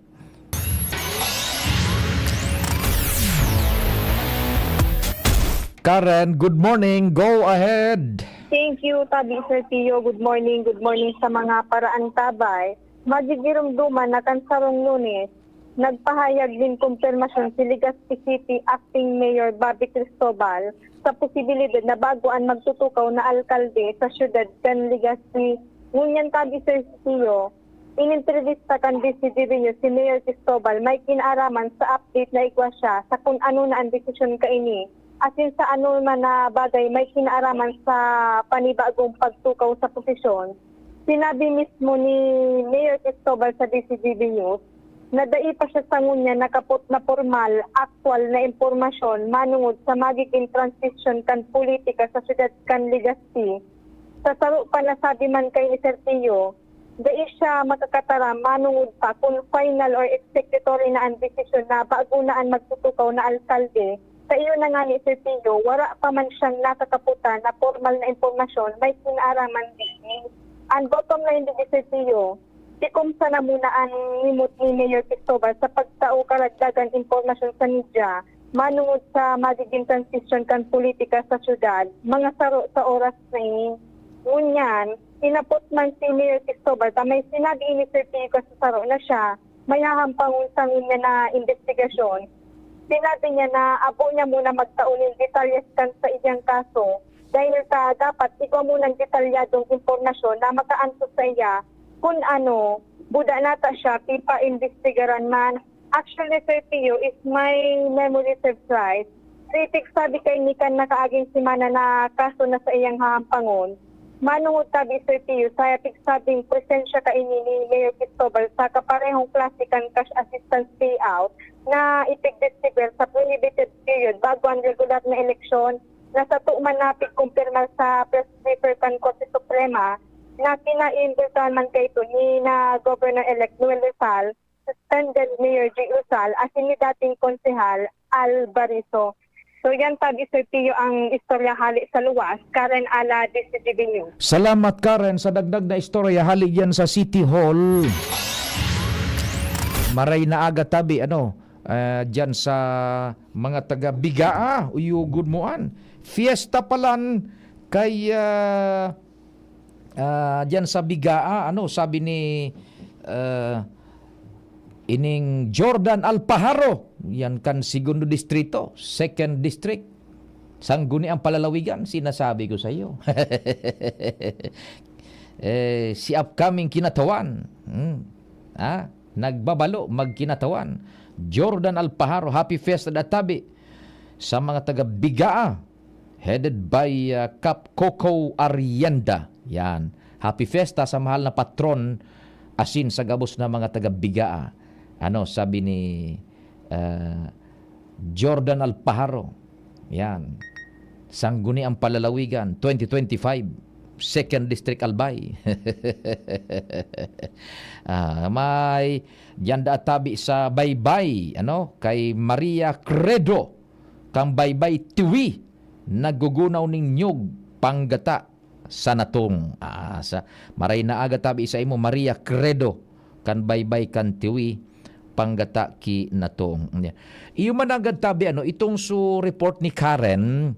Karen, good morning. Go ahead. Thank you, Tabi Sir Tio. Good morning, good morning sa mga paraantabay. Magigiromdoman na kan sarong Lunes, nagpahayag nin kumpirmasyon si Legazpi City Acting Mayor Bobby Cristobal sa posibilidad na bago an magtutukaw na alkalde sa siyudad kan Legazpi. Ngunyan, Tabi Sir Tio, inentrevista kan D C G B News si Mayor Cristobal, may kinaaraman sa update na igwa siya sa kun ano na an desisyon kaini, asin sa ano man na bagay may kinaaraman sa panibagong pagtukaw sa posisyon. Sinabi mismo ni Mayor Cristobal sa D C G B News na dai pa siya sa ngunyan nakapot na pormal, aktual na impormasyon manungod sa magiging transisyon kan politika sa siyudad kan Legazpi. Sa saro pa na sabi man kay ni Sir Tio, dai siya makakataram manungod pa kun final or executory na an desisyon na bago na an magtutukaw na alkalde. Sa iyo na nga ni Sir Tio, wara pa man siyang nakakaputan na pormal na impormasyon may kinaaraman digdi. An bottom line digdi, Sir Tio, tikom sana muna an ngimot ni Mayor Cristobal sa pagtao karagdagan impormasyon sa media manungod sa magiging transisyon kan politika sa syudad, mga saro sa oras na ini. Ngunyan, inapot man si Mayor Cristobal ta may sinabi ini, Sir Tio, sa saro na siya, may hahampangon sa ngunyan na imbestigasyon. Sinabi niya na abo niya muna magtao nin detalyes kan sa iyang kaso, dahil ta dapat igwa munang detalyadong impormasyon na makaantos sa iya kun ano, buda nata siya, pipaimbestigaran man, Actually, Sir Pio, if my memory serves right, kritik sabi kay ni kan nakaaging semana na kaso na sa iyang hahampangon. Manungod tabi, Sir Pio, sa pigsabing presensya kaini ni Mayor Cristobal sa kaparehong klase kan cash assistance payout na ipigdisibel sa prohibited period bago ang regular na eleksyon na sa tuman na pigkumpirma sa press briefer kan Korte Suprema na kinaimbultuhan man kaito ni na Governor-elect Noel Rizal, suspended Mayor G. Rizal, asin ni dating Konsehal Al Bariso. So yan, Pag Sir Pio, ang istorya hali sa luwas. Karen Ala, D C G B News. Salamat, Karen, sa dagdag na istorya hali diyan sa City Hall. Maray na aga tabi, ano, ah, diyan sa mga taga Bigaa, uyugod mo an. Fiesta palan kay ah, ah, diyan sa Bigaa, ano, sabi ni ah, ining Jordan Alpajaro, yan kan Segundo Distrito, Second District. Sangguni ang palalawigan, sinasabi ko sa iyo. Eh, si upcoming kinatawan, hmm, ah, nagbabalo magkinatawan. Jordan Alpajaro, happy fiesta da tabi sa mga taga Bigaa, headed by ah, Cap Coco Arrienda. Yan. Happy fiesta sa mahal na patron asin sa gabos na mga taga Bigaa. Ano sabi ni ah, Jordan Alpajaro? Yan. Sangguni ang palalawigan, twenty twenty-five, Second District Albay. Ah, may diyan da tabi sa Baybay, ano, kay Maria Credo, kang Baybay Tiwi, naggugunaw ning nyog panggata sa natong. Ah, sa, maray na aga tabi sa imo, Maria Credo, kan Baybay kan Tiwi, panggata ki natong. Iyo man agad tabi, ano, itong su report ni Karen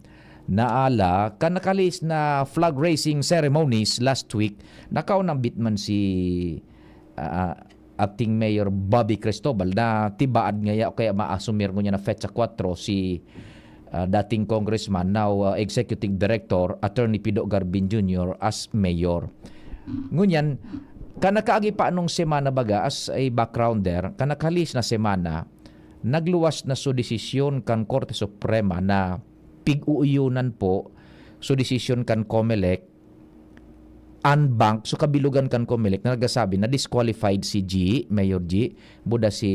na ala, kan nakalis na flag raising ceremonies last week, nakaunambit man si ah, Acting Mayor Bobby Cristobal na tibaad ngaya o kaya maasumir ngunyan na petsa kwatro si ah, dating congressman, now ah, executive director, Attorney Pido Garbin Junior as mayor. Ngunyan, kanakaagi pa anong semana baga, as a backgrounder, kanakalis na semana, nagluwas na so desisyon kan Korte Suprema na pig-uuyonan po so desisyon kan Comelec, unbanked, so kabilugan kan Comelec na nagsasabi na disqualified si G, Mayor G, buda si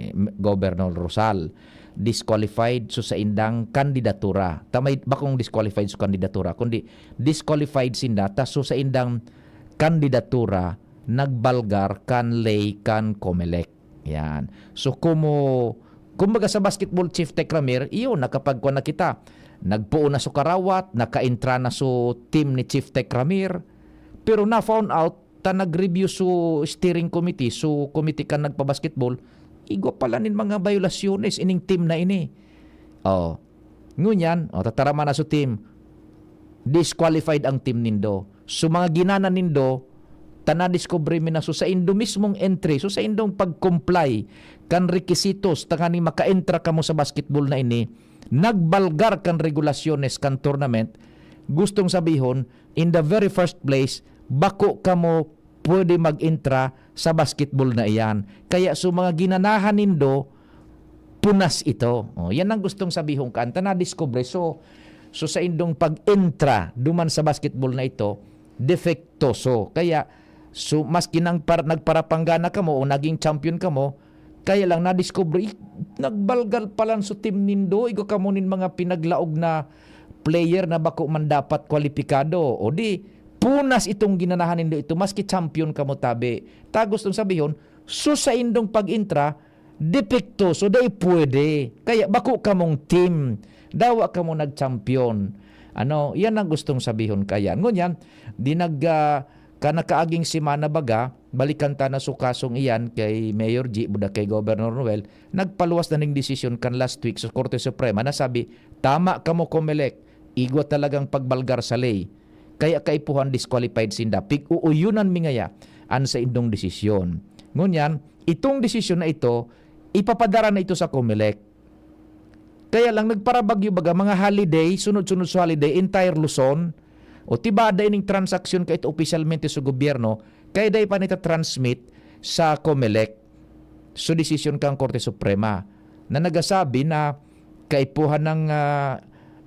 M- Governor Rosal. Disqualified so saindang kandidatura. Tamay bakong disqualified so kandidatura, kundi disqualified sinda ta so saindang kandidatura nagbalgar kan ley kan Comelec. Yan. So, kumo, kumbaga sa basketball, Chief Tech Ramir, iyo, nakapagkuha na kita. Nagpuon na so karawat, nakaentra na so team ni Chief Tech Ramir. Pero na-found out, ta nag-review so steering committee, so committee kan nagpa-basketball, igwa pala nin mga biolasyones ining team na ini. Oh. Ngunyan, o, tatarama na so team. Disqualified ang team nindo. So, mga ginana nindo, ta nadiskubre mi na so saindo mismong entry, so saindong pag-comply kan requisitos tanganing maka-entra kamo sa basketball na ini, nagbalgar kan regulasyones kan tournament, gustong sabihon, in the very first place, bako kamo pwede mag-entra sa basketball na iyan. Kaya so mga ginanahan nindo, punas ito. Oh, yan ang gustong sabihon kan ta nadiskubre. So, so saindong pag-entra duman sa basketball na ito, defektoso. Kaya, so, maski nang par- nagparapanggana kamo o naging champion kamo, kaya lang nadiskubre, "Ih, nagbalgal palan so team nindo, igwa kamo nin mga pinaglaog na player na bako man dapat kwalipikado." O di, punas itong ginanahan nindo ito, maski champion kamo tabi. Ta gustong sabihon, so saindong pag-entra, depektoso, dai pwede. Kaya bako kamong team, dawa kamo nag-champion. Ano, yan ang gustong sabihon kaya. Ngunyan, di nag, ah, kanakaaging semana baga, balikan ta na so kasong iyan kay Mayor G, buda kay Governor Noel, nagpaluwas na ning desisyon kan last week sa Korte Suprema na sabi, "Tama kamo, Comelec, igwa talagang pagbalgar sa ley. Kaya kaipuhan disqualified sinda. Pig-uuyonan mi ngaya an saindong desisyon." Ngunyan, itong desisyon na ito, ipapadara na ito sa Comelec. Kaya lang, nagparabagyo baga mga holiday, sunod-sunod sa holiday, entire Luzon, o tiba da ining transaksyon kaito opisyalmente sa gobyerno, kaya dai pa nita-transmit sa Comelec. So, desisyon kan Korte Suprema na nagasabi na kaipuhan ng, ah,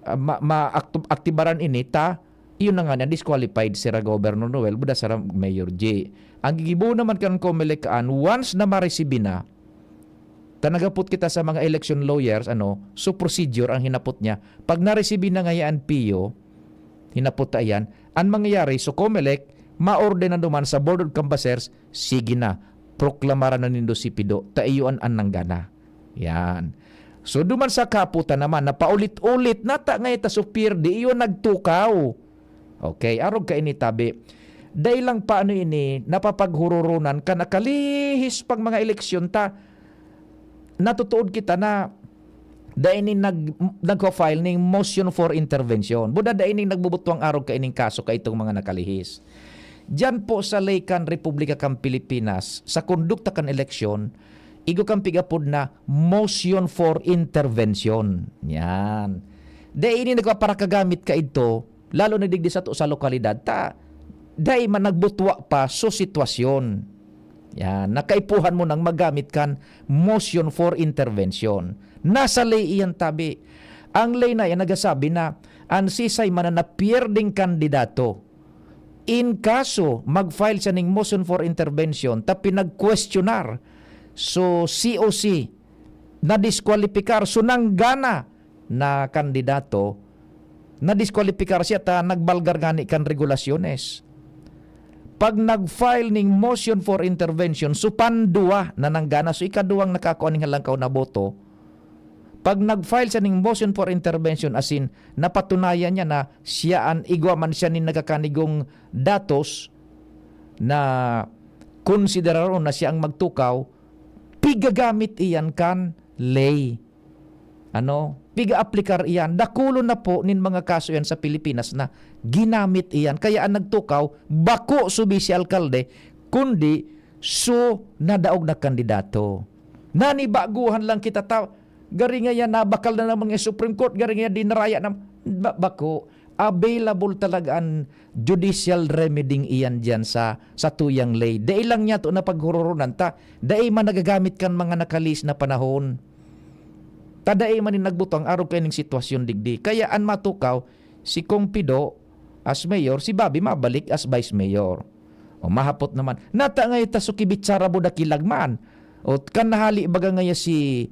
ah, ma-, ma-aktu-, aktibaran ini ta, iyon na nga na disqualified si Governor Noel buda sa Mayor G. Ang gigibo naman kan Comelec kaan, once na maresibi na, ta naghapot kita sa mga election lawyers, ano, so procedure ang hinapot niya. Pag naresibi na ngaya an P O, hinapot ta iyan, ang mangyayari, so Comelec, maordenan duman sa Board of Canvassers, sige na, proklamaran na nindo si Pido, ta iyo an, an nanggana. Yan. So, duman sa kaputan naman, na paulit-ulit, nata nga ita supir, di iyo nagtukaw. Okay, arog kaini tabi. Dai lang paano ini, napapaghuroronan ka, nakalihis pang mga eleksyon ta. Natutuod kita na dai ini nag-, nagfa-file ning motion for intervention. Buda dai ini nagbubutwang arog kaining kaso kaitong mga nakalihis. Diyan po sa ley kan Republika kan Pilipinas, sa kondukta kan eleksyon, igwa kan pig-apod na motion for intervention. Yan. Dai ini nagpaparakagamit kaidto, lalo na digdi sato sa lokalidad, ta dai man nagbutwa pa so sitwasyon. Yan, na kaipuhan mo nang magamit kan motion for intervention. Nasa ley iyan tabi. Ang ley na iyan nagasabi na an sisay man na napierdeng kandidato, in kaso mag-file siya ning motion for intervention ta pinagkwestiyonar so C O C, nadiskwalipikar so nanggana na kandidato, nadiskwalipikar siya ta nagbalgar ngani kan regulasyones. Pag nag-file ning motion for intervention, so panduwa na nanggana, so ikaduwang nakakua ning halangkaw na boto, pag nag-file siya ning motion for intervention, as in, napatunayan niya na siya an igwa man siya nin nagkakanigong datos na konsideraron na siya ang magtukaw, pigagamit iyan kan ley. Ano? Piga-aplikar iyan. Dakulon na po nin mga kaso yan sa Pilipinas na ginamit iyan. Kaya ang nagtukaw, bako so vice alkalde, kundi so nadaog na kandidato. Nanibaguhan lang kita ta, gari nga yan, nabakal na naman nga Supreme Court, gari nga yan, dinaraya na, ba-, bako. Available talaga an judicial remedy iyan diyan sa, sa tuyang ley. Dai lang niya to na paghuroronan ta, dai man nagagamit kan mga nakalihis na panahon. Ta dai man nin nagbutang arog kaining sitwasyon digdi. Kaya an matukaw, si Kong Pido as mayor, si Bobby mabalik as vice mayor. O mahapot naman, nata nga ita so kibitsara mo dakilagman. O kan nahali baga ngaya si,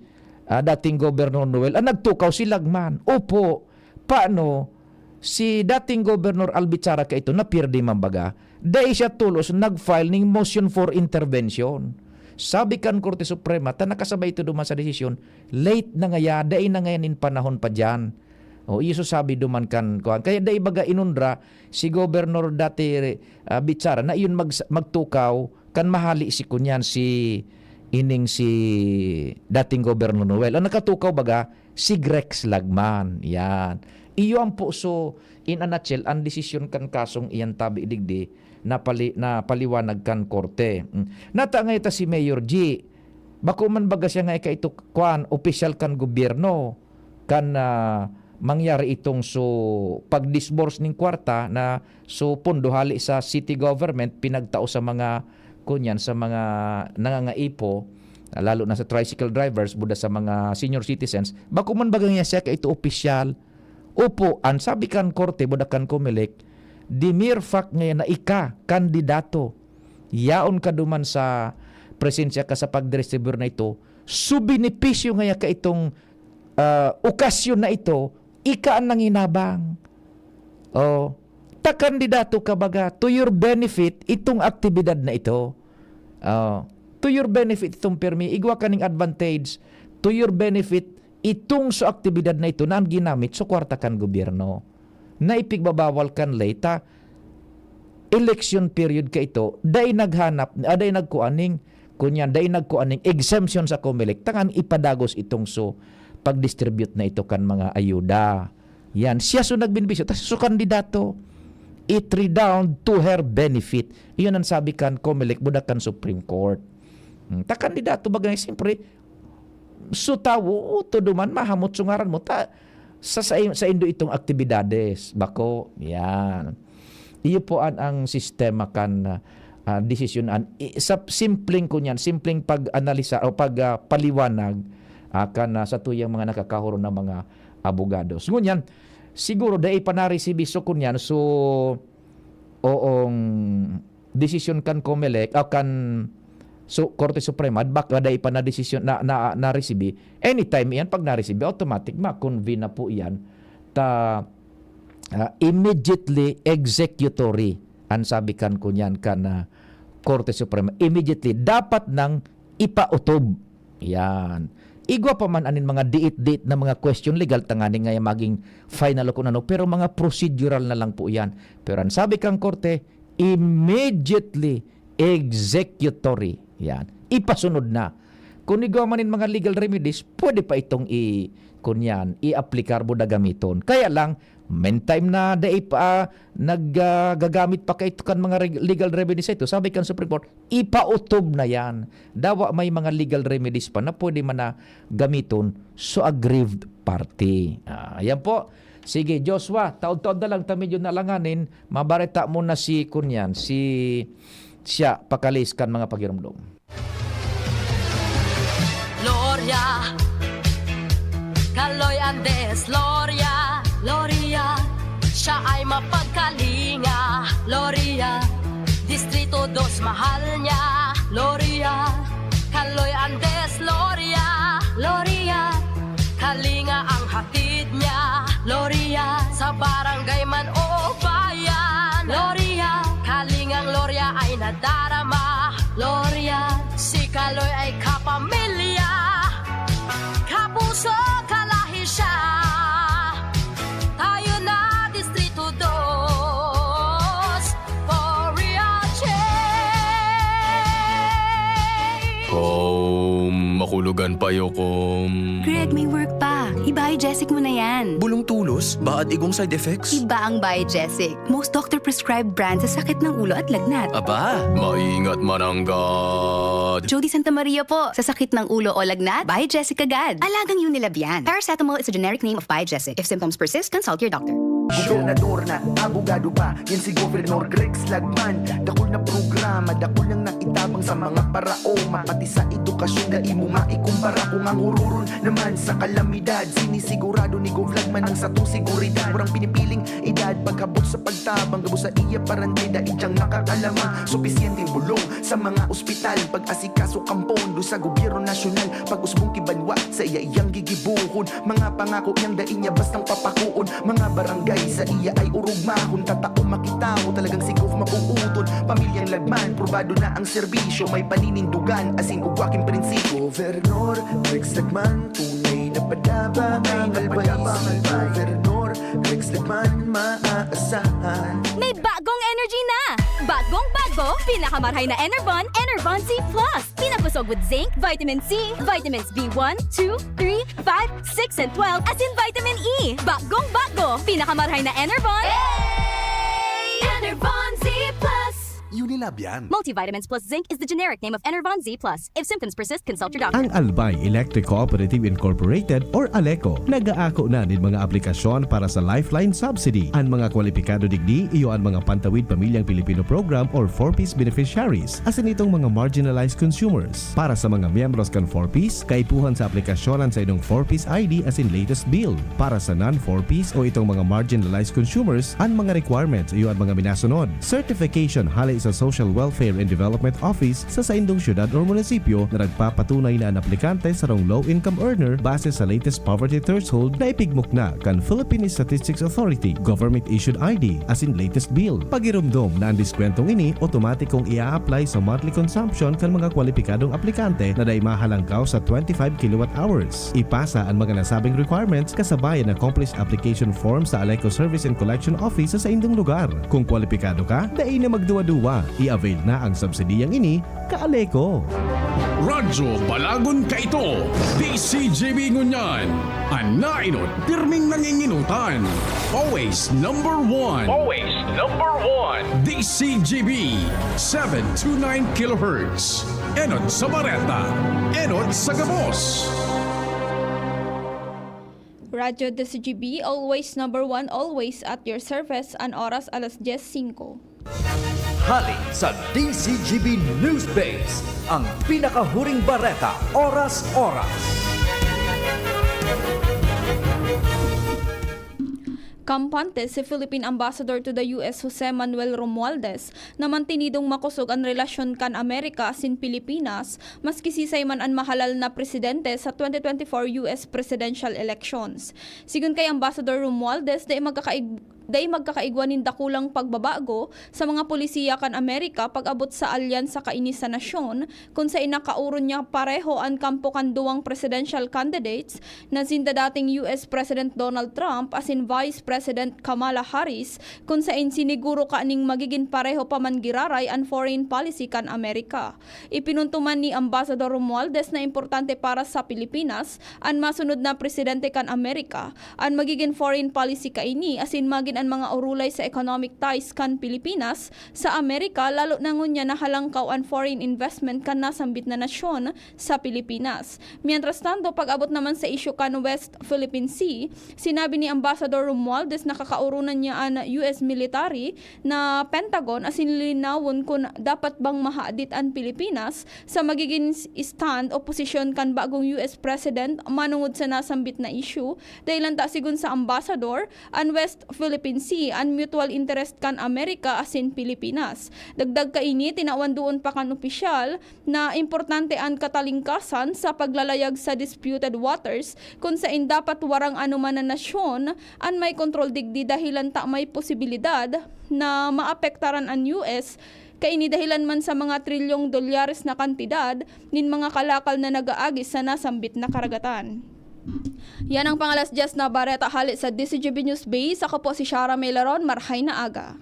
ah, dating Gobernador Noel, ah, nagtukaw si Lagman. Opo, paano si dating Gobernador Albichara kaito na pirdi man baga? Dai siya tolos nag-file ning motion for intervention. Sabi kan Korte Suprema, ta nakasabay ito duman sa desisyon, late na ngaya, dai na ngayan in panahon pa diyan. O, iyo so sabi duman kan, kuwan. Kaya dai baga inundra si Gobernador dati, ah, Bichara na iyon mag-, magtukaw kan mahali si kunyan, si ining si dating Gobernador Noel. Ang nakatukaw baga, si Grex Lagman. Yan. Iyo ang puso, in a nutshell, ang desisyon kan kasong iyan tabi digdi na pali-, na paliwanag kan korte. Mm. Nata nga ita si Mayor G. Bako man baga siya nga ika ito, kwan, opisyal kan gobyerno. Kan, ah, mangyari itong so pag-disburse ning kwarta na so pondo hali sa city government pinagtao sa mga, kunyan, sa mga nangangaipo, lalo na sa tricycle drivers, buda sa mga senior citizens, bako man baga niya siya kaito opisyal. Opo, an sabi kan korte, buda kan Comelec, the mere fact ngayon na ika, kandidato, yaon ka duman sa presensya ka sa pagdistribuyar na ito, so benepisyo ngaya ka itong, ah, okasyon na ito, ika an nanginabang. Oh, ta kandidato ka baga, to your benefit itong aktibidad na ito. Oh, to your benefit itong permi, igwa ka ning advantage, to your benefit itong so aktibidad na ito na ang ginamit so kwarta kan gobyerno. Na ipigbabawal kan ley ta election period ka ito, dai naghanap, ah, dai nagkuan ning, kunyan, dai nagkuan ning exemption sa Comelec, tangan ipadagos itong so pag-distribute na ito kan mga ayuda. Yan, siya so nagbenebisyo, tas so kandidato, it redound to her benefit. Iyon ang sabi kan Comelec, buda kan Supreme Court. Hmm, ta kandidato baga, siyempre, so tawo, o, todo man, mahamot so ngaran mo, ta, sa, sa, sa indo itong aktibidades, bako, yan. Iyo po an, ang sistema kan, ah, ah, desisyonan, i-, sa simpleng kunyan, simpleng pag-analisa o pag, ah, paliwanag, ah, kan, ah, satuyang mga nakakahuron na mga abogados. Ngunyan, siguro dai pa naresibi so kunyan, so, oong desisyon kan Comelec, ah, kan su-, Korte Suprema, baka dai pa na desisyon na, na, naresibi. Anytime iyan, pag naresibi, automatic, ma-convene na po iyan. Ta, ah, immediately executory, an sabi kan kunyan kan, ah, Korte Suprema. Immediately, dapat nang ipautob. Yan. Igwa pa man anin mga diit-diit na mga question legal, tanganing nga maging final o kung ano, pero mga procedural na lang po yan. Pero ang sabi kang korte, immediately executory. Yan. Ipasunod na. Kung igwa man in mga legal remedies, pwede pa itong i-, kunyan, i-aplikar mo na gamiton. Kaya lang, meantime na dai pa, ah, nag, ah, gagamit pa kaito kan mga reg-, legal remedies ito, sabi kan Supreme Court, ipautob na yan. Dawa may mga legal remedies pa na pwede man na gamiton so aggrieved party. Ah, ayan po. Sige, Joshua, taod-taod na lang ta medyo nalanganin, mabareta mo na si kunyan, si siya, pakalis kan mga pagirumdom. Gloria, Kaloy Andes, Gloria, Gloria, siya ay mapagkalinga, Gloria, Distrito dos mahal niya, Gloria, Kaloy Andes, Gloria, Gloria, kalinga ang hatid niya, Gloria, sa barangay man o bayan, Gloria, kalingang Gloria ay nadarama, Gloria, si Kaloy ay kapamilya, kapuso, kalahi siya. Tayo na, Distrito dos, for real change. Kom, makulogan payo, Kom. Greg, may work pa. I-Biogesic mo na yan. Bulong tulos, baad igong side effects? Iba ang Biogesic. Most doctor-prescribed brand sa sakit ng ulo at lagnat. Aba, maingat mananggad. Jody Santa Maria po. Sa sakit ng ulo o lagnat, Biogesic agad. Alagang Unilab yan. Paracetamol is a generic name of Biogesic. If symptoms persist, consult your doctor. Gobernador na, abogado pa, yan si Governor Greg Slagman. Dakul na programa, dakul nang naitabang sa mga paraoma. Pati sa edukasyon, dai mo maikumpara. Kung ang ururon naman sa kalamidad, sinisigurado ni Gov Lagman ang satong seguridad. Warang pinipiling edad, paghabot sa pagtabang, gabos sa iya parantay, dai diyang makakalamang. Supisyenteng bulong sa mga ospital, pag-asikaso kan pondo sa gobyerno nasyonal, pag-usbong ki banwa, sa iya iyang gigibohon. Mga pangako niyang dai niya bastang papakoon. Mga barangay sa iya ay orog mahon. Tatao makita mo talagang si Gov mapuuton. Pamilyang Lagman, probado na ang serbisyo. May paninindugan, asin ugwa king prinsipyo. Governor Rex Lagman, tunay na padaba ang albays. Governor Rex Lagman, maaasahan. May bagong energy na! Bagong bago, pinakamarhay na Enervon, Enervon Z plus. Pinapusog with zinc, vitamin C, vitamins B one, two, three, five, six, and twelve, asin vitamin E. Bagong bago, pinakamarhay na Enervon. Enervon Z plus. Unilab yan. Multivitamins plus zinc is the generic name of Enervon Z plus. If symptoms persist, consult your doctor. Ang Albay Electric Cooperative Incorporated or ALECO nag-aako na nin mga aplikasyon para sa Lifeline Subsidy. An mga kwalipikado digdi iyo an mga Pantawid Pamilyang Pilipino Program or four Ps beneficiaries, asin itong mga marginalized consumers. Para sa mga miyembros kan four Ps, kaipuhan sa aplikasyon an saindong four Ps I D asin latest bill. Para sa non-four Ps o itong mga marginalized consumers, an mga requirements iyo an mga minasunod: certification hale sa Social Welfare and Development Office sa saindong syudad or munisipyo na nagpapatunay na an aplikante sarong low-income earner base sa latest poverty threshold na ipigmukna kan Philippine Statistics Authority government-issued I D asin latest bill. Pagiromdom na an diskwentong ini otomatikong ia-apply sa monthly consumption kan mga kwalipikadong aplikante na dai mahalangkaw sa twenty-five kilowatt hours. Ipasa an mga nasabing requirements kasabay an accomplished application form sa ALECO Service and Collection Office sa saindong lugar. Kung kwalipikado ka, dai na magduwa-duwa. I-avail na ang subsidiyang ini, ka-ALECO. Radyo Balagon Kaito, D C G B ngunyan. An naenot, pirming nangingenotan. Always number one. Always number one. D C G B, seven two nine kilohertz. Enot sa bareta, enot sa gabos. Radyo D C G B, always number one, always at your service, an oras alas dyes singko. Hali sa D Z G B Newsbase, ang pinakahuring bareta, oras-oras. Kampante si Philippine Ambassador to the U S Jose Manuel Romualdez na mantinidong makosog an relasyon kan Amerika asin Pilipinas, maski sisay man an mahalal na presidente sa twenty twenty-four U S presidential elections. Sigon kay Ambassador Romualdez, dai magkakaig-, dai magkakaigwa nin dakulang pagbabago sa mga polisiya kan Amerika pag-abot sa alyansa kaini sa nasyon, kun saen nakaoron niya pareho an kampo kan duwang presidential candidates na sinda dating U S President Donald Trump asin Vice President Kamala Harris, kun saen siniguro kaning magigin pareho pa man giraray an foreign policy kan Amerika. Ipinunto man ni Ambassador Romualdez na importante para sa Pilipinas an masunod na presidente kan Amerika an magigin foreign policy kaini asin magin an mga orolay sa economic ties kan Pilipinas sa Amerika, lalo na ngunyan na halangkaw an foreign investment kan nasambit na nasyon sa Pilipinas. Mientras tanto, pag-abot naman sa isyu kan West Philippine Sea, sinabi ni Ambassador Romualdez na kakaoronan niya an U S military na Pentagon asin lilinawon kun dapat bang mahadit an Pilipinas sa magigin s-, stand o posisyon kan bagong U S President manongod sa nasambit na isyu, dahil lanta sigon sa Ambassador, an West Philippine Sea an mutual interest kan Amerika asin Pilipinas. Dagdag kaini, tinawan duon pa kan opisyal na importante an katalingkasan sa paglalayag sa disputed waters, kun saen dapat warang anoman na nasyon an may kontrol digdi, dahilan ta may posibilidad na maapektaran an U S, kaini dahilan man sa mga trilyong dolyares na kantidad nin mga kalakal na nag-aagi sa nasambit na karagatan. Yan ang pangalas-dyes na bareta hali sa D Z G B Newsbase. Ako po si Shara Melaron. Marhay na aga.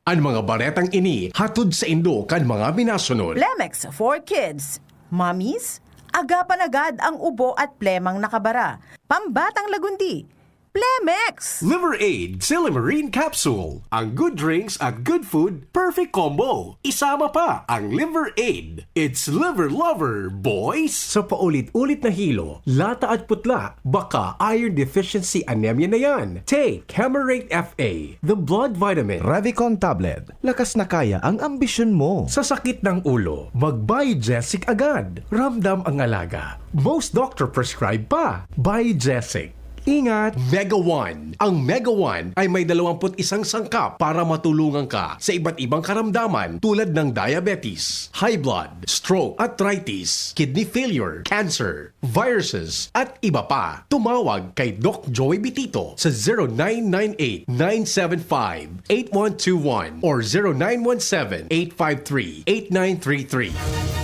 An mga baretang ini hatod saindo kan mga minasunod. Plemex for Kids. Mommies, agapan agad ang ubo at plemang nakabara. Pambatang lagundi, Plemex! Liver Aid Silymarin Capsule. Ang good drinks at good food, perfect combo. Isama pa ang Liver Aid. It's Liver Lover, boys! Sa paulit-ulit na hilo, lata at putla, baka iron deficiency anemia na yan. Take Camerate F A, the blood vitamin. Revicon Tablet. Lakas na kaya ang ambisyon mo. Sa sakit ng ulo, mag-Biogesic agad. Ramdam ang alaga. Most doctor prescribe pa. Biogesic. Ingat! Mega One. Ang Mega One ay may dalawampu't isang sangkap para matulungan ka sa iba't ibang karamdaman tulad ng diabetes, high blood, stroke, arthritis, kidney failure, cancer, viruses, at iba pa. Tumawag kay Doc Joey Bitito sa zero nine nine eight, nine seven five, eight one two one or zero nine one seven, eight five three, eight nine three three.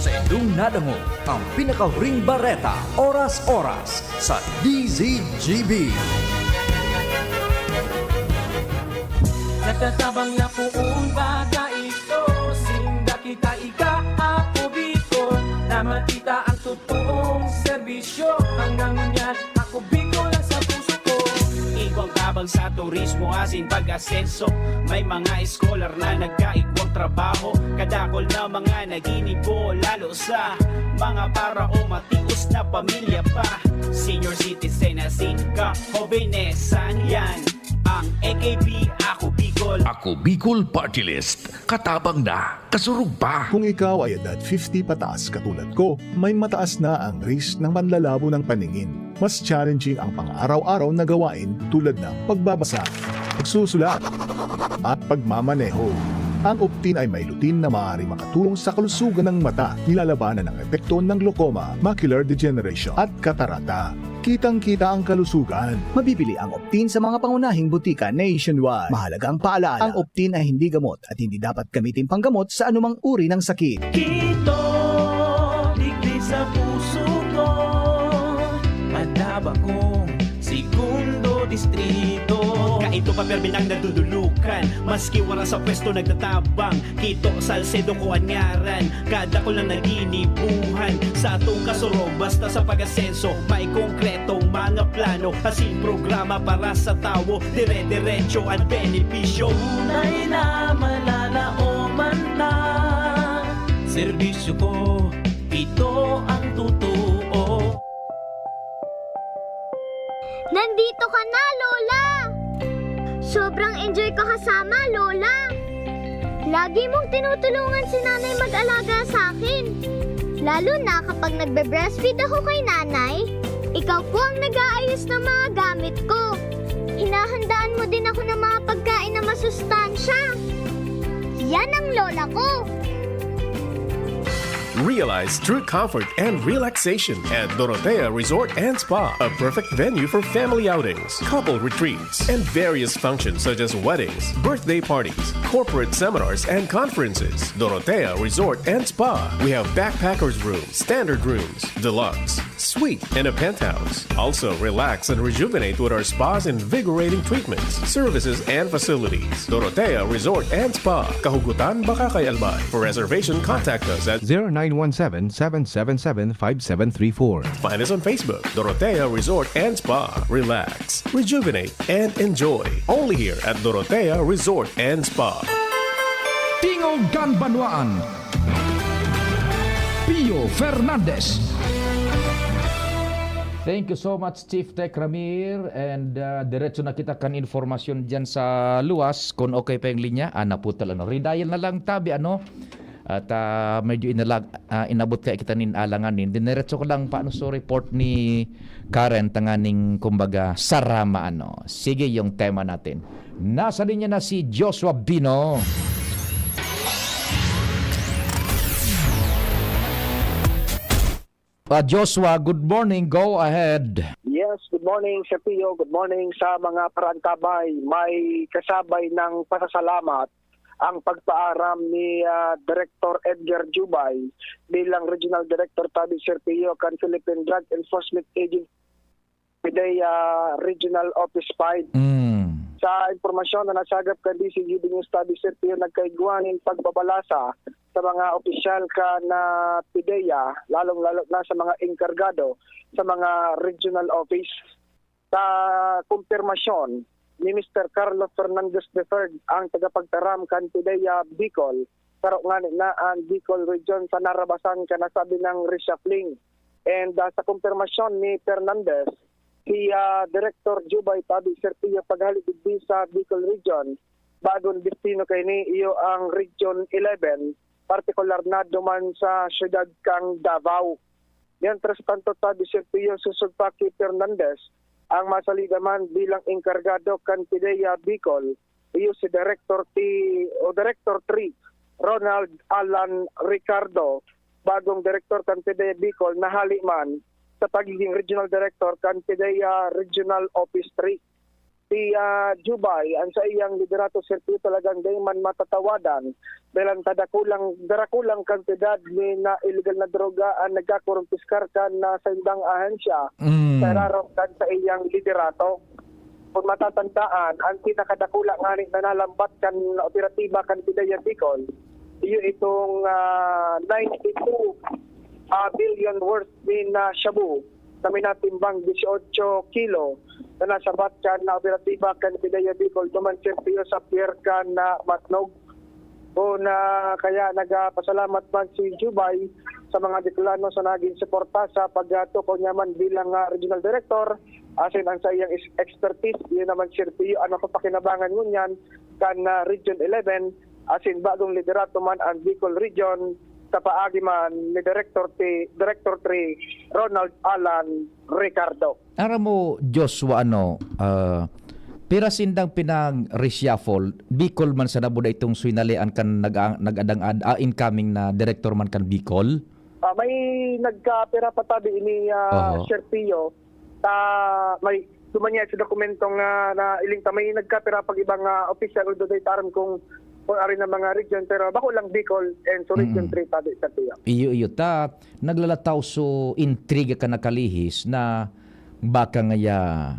Sa indong nadangog ang pinakahuring bareta, oras-oras sa D Z G B. Nagtatabang na poon baga ito, sinda kita ika, ako Bicol, na makita ang totoong serbisyo. Hanggang ngunyan, ako Bicol ang sa puso ko. Igwang tabang sa turismo asin pag-asenso. May mga scholar na nagkaigwang trabaho. Kadakol na mga naginibo, lalo sa mga para o matios na pamilya pa. Senior citizen asin ka, hobenesan yan. Ang A K P, Ako Bicol. Ako Bicol Party List. Katabang na, kasurog pa. Kung ikaw ay edad fifty pataas katulad ko, may mataas na ang risk ng panlalabo ng paningin. Mas challenging ang pang-araw-araw na gawain tulad ng pagbabasa, pagsusulat, at pagmamaneho. Ang Optin ay may lutein na maaaring makatulong sa kalusugan ng mata, nilalabanan ang epekto ng glaucoma, macular degeneration, at katarata. Kitang-kita ang kalusugan. Mabibili ang Optin sa mga pangunahing butika nationwide. Mahalagang paalala, ang Optin ay hindi gamot at hindi dapat gamitin panggamot sa anumang uri ng sakit. Kito, digdi sa puso ko, madaba kong segundo distrito. Kaito pa permi nang nadudulukan, maski wara sa pwesto nagtatabang. Kito, Salcedo ko an ngaran, kadakol na naginibuhan sa atong kasurog. Basta sa pag-asenso, may konkretong mga plano, asin programa para sa tawo, dire-diretso an benepisyo. Tunay na malalaoman ta, serbisyo ko, ito ang totoo. Nandito ka na, Lola! Sobrang enjoy ko kasama, Lola! Lagi mong tinutulungan si nanay mag-alaga sa akin. Lalo na kapag nagbe-breastfeed ako kay nanay, ikaw po ang nag-aayos ng mga gamit ko. Hinahandaan mo din ako ng mga pagkain na masustansya. Yan ang lola ko. Realize true comfort and relaxation at Dorotea Resort and Spa, a perfect venue for family outings, couple retreats, and various functions such as weddings, birthday parties, corporate seminars, and conferences. Dorotea Resort and Spa. We have backpackers room, standard rooms, deluxe, suite, and a penthouse. Also, relax and rejuvenate with our spa's invigorating treatments, services, and facilities. Dorotea Resort and Spa, Kahugutan, Bacacay, Albay. For reservation, contact us at zero nine one seven, seven seven seven, five seven three four. Find us on Facebook, Dorotea Resort and Spa. Relax, rejuvenate, and enjoy. Only here at Dorotea Resort and Spa. Tingog kan Banwaan. Pio Fernandez. Thank you so much, Chief Tech Ramir. And uh, diretso na kita kan informasyon dyan sa luwas. Kung okay pa yung linya, ah, naputol, ano. Redial na lang, tabi, ano. At ah, medyo inalag, ah, inabot kaya kita nin alanganin. Diniretso ko lang paano sa report ni Karen tanganing, kumbaga, sarama, ano. Sige, yung tema natin. Nasa linya na si Joshua Bino. Ah, Joshua, good morning. Go ahead. Yes, good morning, Sir Pio. Good morning sa mga parantabay. May kasabay ng pasasalamat ang pagpaaram ni ah, Director Edgar Jubay bilang Regional Director tabi, Sir Pio, kan Philippine Drug Enforcement Agency, PDEA Regional Office five. Mm. Sa impormasyon na nasagap kan D C G B News tabi, Sir Pio, nagkaigwa nin pagbabalasa sa mga opisyal kan ah, PDEA, lalong-lalo na sa mga engkargado sa mga regional office. Sa kumpirmasyon ni Mister Carlos Fernandez the third, ang tagapagtaram kan PDEA Bicol, saro ngani na an Bicol Region, sa narabasan kan nasabi nang reshuffling. And ah, sa kumpirmasyon ni Fernandez, si ah, Director Jubay tabi, Sir Pio, paghali digdi sa Bicol Region, bagon destino kaini iyo ang Region eleven, partikular na duman sa siyudad kan Davao. Mientras tanto, tabi, Sir Pio, sosog pa ki Fernandez, ang masalida man bilang engkargado kan PDEA Bicol, iyo si Director T o Director three, Ronald Alan Ricardo, bagong direktor kan PDEA Bicol, na hali man sa pagiging regional director kan PDEA Regional Office three. Si ah, Jubay, ang saiyang liderato, Sir Pio, talagang dai man matatawadan dahil ang tadakulang, darakulang kantidad ni na illegal na droga ang nagkakurumpiskar kan na saindang ahensya Mm. sa irarom kan saiyang liderato. Kung matatandaan, ang pinakadakula ngani na nalambat kan operatiba kan PDEA Bicol, iyo itong ah, ninety-two ah, billion worth nin ah, shabu na minatimbang dieciocho kilo na nasabat kan na operatiba kan PDEA Bicol duman, Sir Pio, sa pier kan na Matnog. Kung ah, kaya nagpasalamat man si Jubay sa mga Bicolano sa naging suporta sa pagtukaw niya man bilang ah, regional director, asin ang sa iyang is- expertise, yun naman, Sir Pio, ang mapapakinabangan ngunyan kan ah, Region eleven, asin bagong liderato man ang Bicol Region sa paagi man ni Director T, Director three, Ronald Alan Ricardo. Aram mo, Joshua, ano, ah, pira sindang pinag-reshuffle, Bicol man sana buda itong swinalian kan nag nag-adang-ad, ah, incoming na direktor man kan Bicol? Ah, may nagkapira pa tabi ini, ah, Oho. Sir Pio, sa may duman niya sa dokumentong ah, na iling ta, may nagkapira pag ibang ah, opisyal, although dai ta aram kung kung ari na mga region, pero bako lang Bicol and so Region Mm. three tabi, Sir Pio. Iyo, iyo. Ta, naglalataw so intriga ka nakalihis na baka ngaya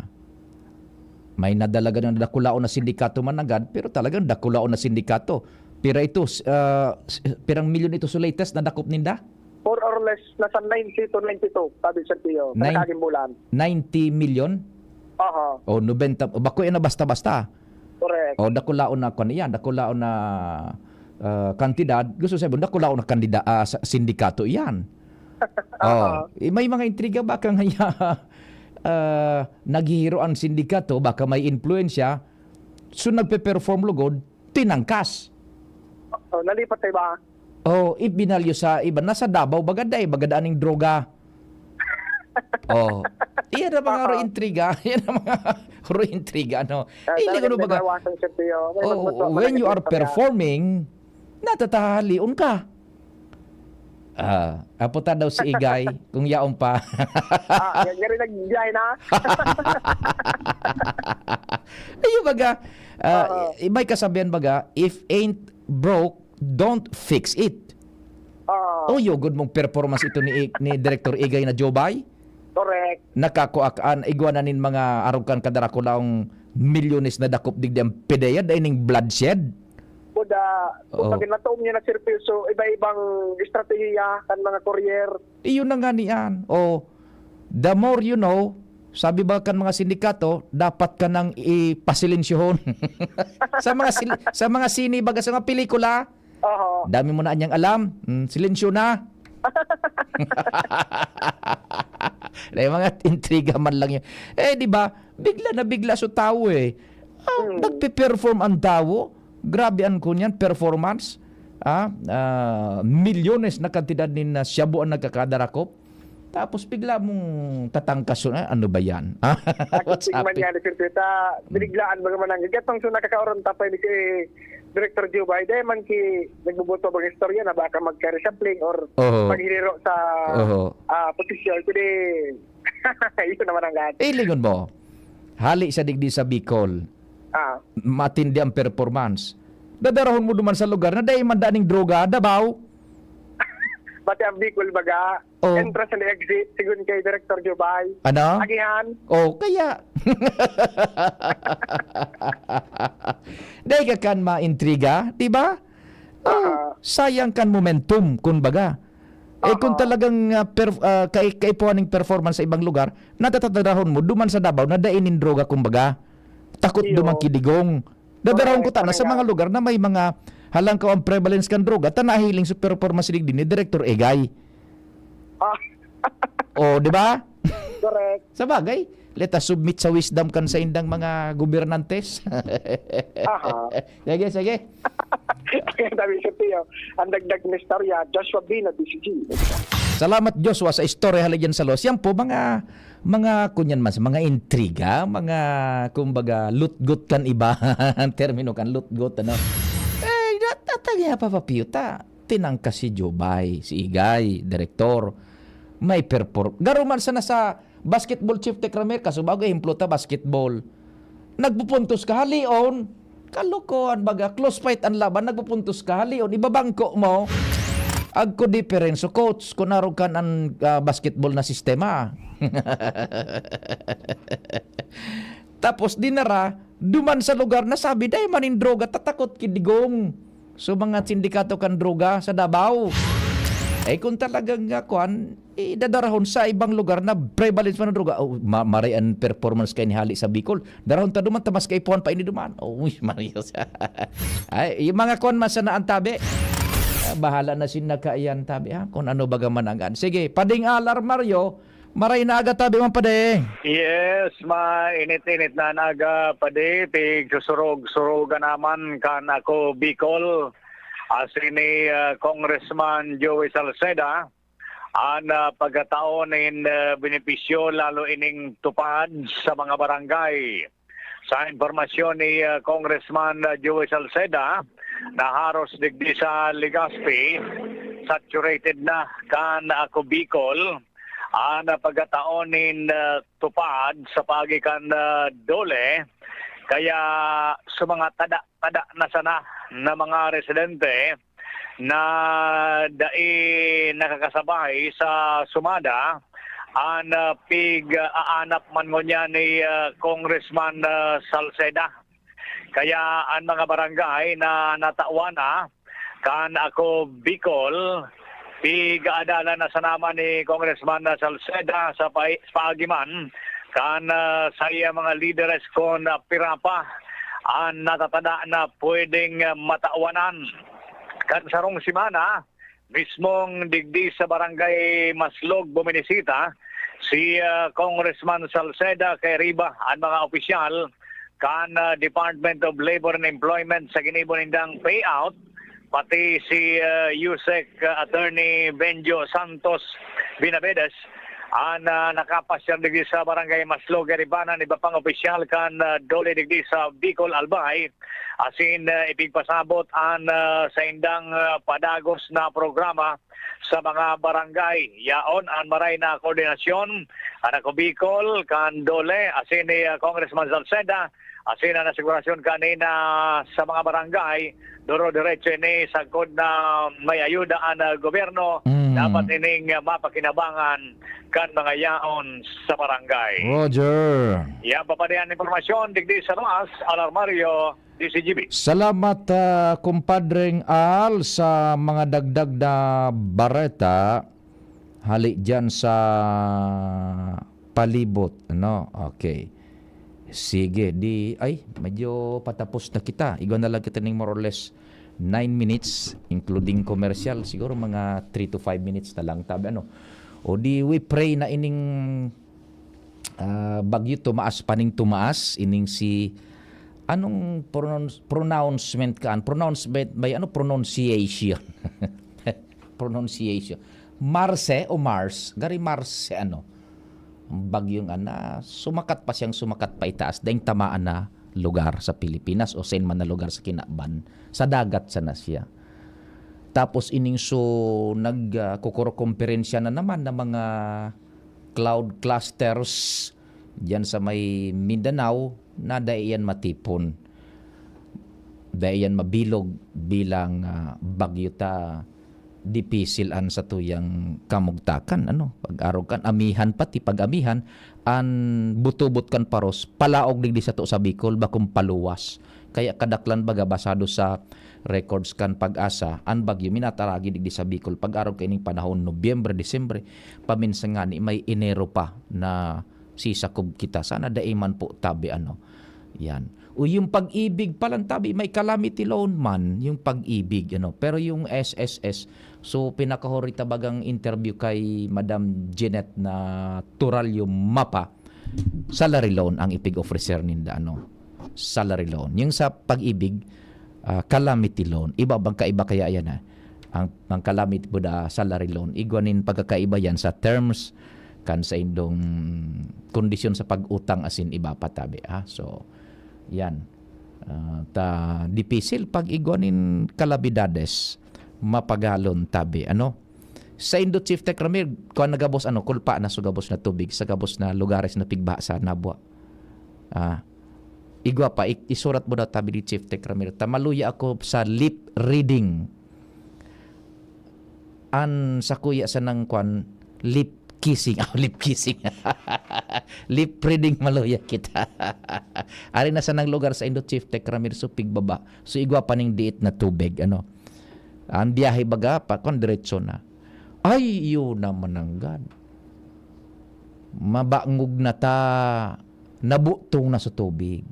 may nadalagan na dakulaon na sindikato man agad, pero talagang dakulaon na sindikato. Pira ito, s- ah, s- pirang milyon ito sa latest na dakop ninda? More or less, nasa ninety to ninety-two, tabi, Sir Pio, sa Nine- nakaaging bulan. ninety milyon? Aha. O nobenta, o bako yan na basta-basta. Correct. O dakulaon na kwan iyan, dakulaon na ah, kantidad, gusto sabihin, dakulaon na kandida, ah, sa- sindikato iyan. Aha. Oh, eh, may mga intriga baka ngaya ah, naghihiro ang sindikato, baka may impluwensya, so nagpe-perform lugod, tinangkas. Oh, nalipat sa iba. Oh, ibinalyo sa iba. Nasa Davao, baga dai, baga daan ning droga. Oh. Iyan ang mga Oo. Ro intriga. Iyan ang mga Ro intriga, no? Ah, Hindi ko talagang baga. nagbawasan siya, Tiyo. May Oo, magmutwa man when ang you are istorya. performing, natatahalion ka. Ah, apo ta daw si Igay, kung yaon pa. Ah, yan nga rin nagbiyahe na. Ayun baga, ah, Oo. i- may kasabihan baga, "If ain't broke, don't fix it." Oo, Oh, yugod mong performance ito ni, ni Director Igay na Jobay. correct. Nakakuakaan, igwa na nin mga arog kan kadarakulaong milyones na dakop digdi ang PDEA, dahil ning bloodshed. Kuda, Oo. kung natuom niya na servisyo, iba-ibang estratehiya kan mga courier. Iyon na nga niyan. O, the more you know, sabi ba kan mga sindikato, dapat ka nang ipasilensyahon. Sa mga sil- sa mga sine, baga sa mga pelikula, Oho. dami mo na anyang alam. Mm, silensyo na. Na yung mga intriga man lang yun. Eh, di ba? Bigla na bigla so tawo eh. Ah, Hmm. Nagpe-perform ang tawo. Grabe ang kunyan, performance. Ah, ah, milyones na kantidad nin na shabu ang nagkakadarakop. Tapos bigla mong tatangkason, "Ah, ano ba yan?" Ah, what's Pag-isip man happening? Yan, Sir Tita, biniglaan ba naman ang gatong so nakakaoron tapay ni si Director Jubay? Dahil man ki nagbubuto bang istorya na baka magka-reshuffling or Oho. Paghiriro sa Oho. ah, posisyon. Kundi, yun naman ang lahat. Eh, lingon mo, hali sa digdi sa Bicol, Ah, matindi ang performance. Dadarahon mo duman sa lugar na dai man daning droga, Davao. Pati ang Bicol baga, Oh. Entrance and exit, sigun kay Director Jubay. Ano? Agihan. Oh, kaya. Dai ka kan maintriga, di ba? Oh, Aha. Sayang kan momentum, kumbaga. Eh, kung Aha. talagang ah, per, ah, kai, kaipuhan ng performance sa ibang lugar, natatadarahon mo, duman sa Davao, na dai nin droga, kumbaga. Takot Iyo. duman kidigong. Dadarahon ko Correct, tana sa correct. Mga lugar na may mga halangkaw ang prevalence kan droga, ta nahiling sa performance digdi ni Director Egay. Ah, Oh, di ba? correct. Sa bagay, let us submit sa wisdom kan sa indang mga gobernantes. Aha. Sige, sige. Ang dami sa tiyo. Ang dagdag na istorya, Joshua Bino, D C G. Salamat, Joshua, sa istorya hali dyan sa Los. Yan po, mga, mga, kunyan mas, mga intriga, mga, kumbaga, lutgot kan iba. Ang termino kan lutgot, ano? Eh, nat- natagya pa, Papiyuta. Tinangka si Jubay, si Igay, direktor. May perform. Garo man sana sa basketball, Chief Tech Ramir, kaso bago ehemplo ta, basketball. Nagpupuntos ka, halion. Kalokohan baga, close fight ang laban, nagpupuntos ka, halion, ibabangko mo. Agko difference, so coach, kung narog kan ang ah, basketball na sistema. Tapos dinara, duman sa lugar na sabi, dai man in droga, tatakot kidigong. So mga sindikato kan droga sa Davao. Eh kung talagang nga, kwan, idadarahon sa ibang lugar na prevalence man ng droga. Oh, ma- maray ang performance kay ni Hali sa Bicol. Darahon ta duman, ta mas kaipuhan pa ini duman. Oh, uy, Maria. Ay, yung mga kwan, masanaan tabi. Ah, bahala na sin nakaiyan tabi, ha? Kung ano baga manangan. Sige, Pading Al Armario, maray na aga tabi man, Pade. Yes, mainit-init na naga, Padi. Pig susurog-surugan naman kan Ako Bicol. Asin ni ah, Congressman Joey Salceda, an ah, pagkatao nin ah, benepisyo lalo ining TUPAD sa mga barangay. Sa impormasyon ni ah, Congressman ah, Joey Salceda, naharos digdi sa Legazpi, saturated na kan Ako Bicol an ah, pagkatao nin ah, TUPAD sa paagi kan ah, DOLE. Kaya sa mga tada-tada na sana na mga residente na dai nakakasabay sa sumada, an ah, pig-aanap man ngunyan ni ah, Congressman ah, Salceda. Kaya an mga barangay na natawan na kan Ako Bicol, pig-aadalan na sana man ni Congressman Salceda sa pai- sa paagi man kan ah, sa iya mga lideres kon ah, pira pa an natatada na pwedeng ah, matawanan. Kan sarong semana, mismong digdi sa Barangay Maslog buminisita si ah, Congressman Salceda kay riba an mga opisyal kan ah, Department of Labor and Employment sa ginibo nindang payout Pati si, ah, Usec, ah, Attorney Benjo Santos Benavides, an, ah, nakapasyar digdi sa Barangay Maslog, Garibanan, iba pang opisyal kan, ah, DOLE digdi sa Bicol, Albay, asin, ah, ipigpasabot an, ah, saindang, ah, padagos na programa sa mga barangay. Yaon an maray na koordinasyon, an Ako Bicol, kan DOLE, asin ni, ah, Congressman Salceda, asin an asigurasyon kanina sa mga barangay, duro-diretso ini sagkod na may ayuda an, ah, gobyerno, Mm. dapat ining, ah, mapakinabangan kan mga yaon sa barangay. Roger. Yan, papadiyan impormasyon, digdi sa Roas, Alarmario, D C G B. Salamat, ah, kumpadreng Al, sa mga dagdag na bareta hali dyan sa palibot, ano? Okay. Sige, di, ay, medyo patapos na kita. Igwa na lang kita ning more or less nine minutes, including commercial, siguro mga three to five minutes na lang, tabi, ano? O di, we pray na ining, ah, bagyo tumaas pa ning tumaas, ining si, anong pronounce-, pronouncement kaan? Pronouncement by ano? Pronunciation. Pronunciation. Marse o Mars? Gari Marse, ano? Ang bagyong ana, sumakat pa siyang sumakat pa itaas, daing tamaan na lugar sa Pilipinas o saan man na lugar sa kinaban, sa dagat sana siya. Tapos ining so, nag, ah, kukuro-komperensya na naman ng mga cloud clusters diyan sa may Mindanao na dai yan matipon. Dai yan mabilog bilang, ah, bagyo ta dipisil an satuyang kamugtakan, ano, pag-arog kan amihan, pati pag-amihan, an butubot kan paros, palaog digdi sato sa Bicol, bakong paluwas. Kaya kadaklan baga basado sa records kan PAGASA, an bagyo minataragi digdi sa Bicol, pag-arog kaining panahon, Nobyembre, Disyembre, paminsan ngani may Enero pa na sisakob kita. Sana dai man po tabi, ano. Yan. O yung Pag-ibig palan tabi, may calamity loan man yung Pag-ibig, ano. Pero yung S S S, so pinakahuri ta bagang interview kay Madam Jeanette na Turalyo Mapa, salary loan ang ipig-offer ninda, ano. Salary loan. Yung sa Pag-ibig, ah, calamity loan. Iba bang kaiba kaya yan, ha? Ang, ang calamity po da salary loan. Igwa nin pagkakaiba yan sa terms kan sa indong kondisyon sa pag-utang asin iba pa tabi, ha? So, yan. Ah, ta, dipisil pag igwa nin kalamidades, mapagalon tabi. Ano? Sa indo Chief Tech Ramir, kuwan na gabos, ano, kulpa na so gabos na tubig, sa gabos na lugares na pigbaha sa Nabua. Ah, igwa pa, i-, isurat mo daw tabi ni Chief Tech Ramir. Ta maluya ako sa lip reading. An sa kuya sa nang kwan, lip kissing. Ah, lip kissing. Lip reading, maluya kita. Ari na sa nang lugar sa indo Chief Tech Ramir, so pigbaba. So igwa pa ning diit na tubig, ano. Ang biyahe baga pa, kwan, diretso na. Ay, yun naman ang God. Mabangog na ta, nabutong na sa tubig.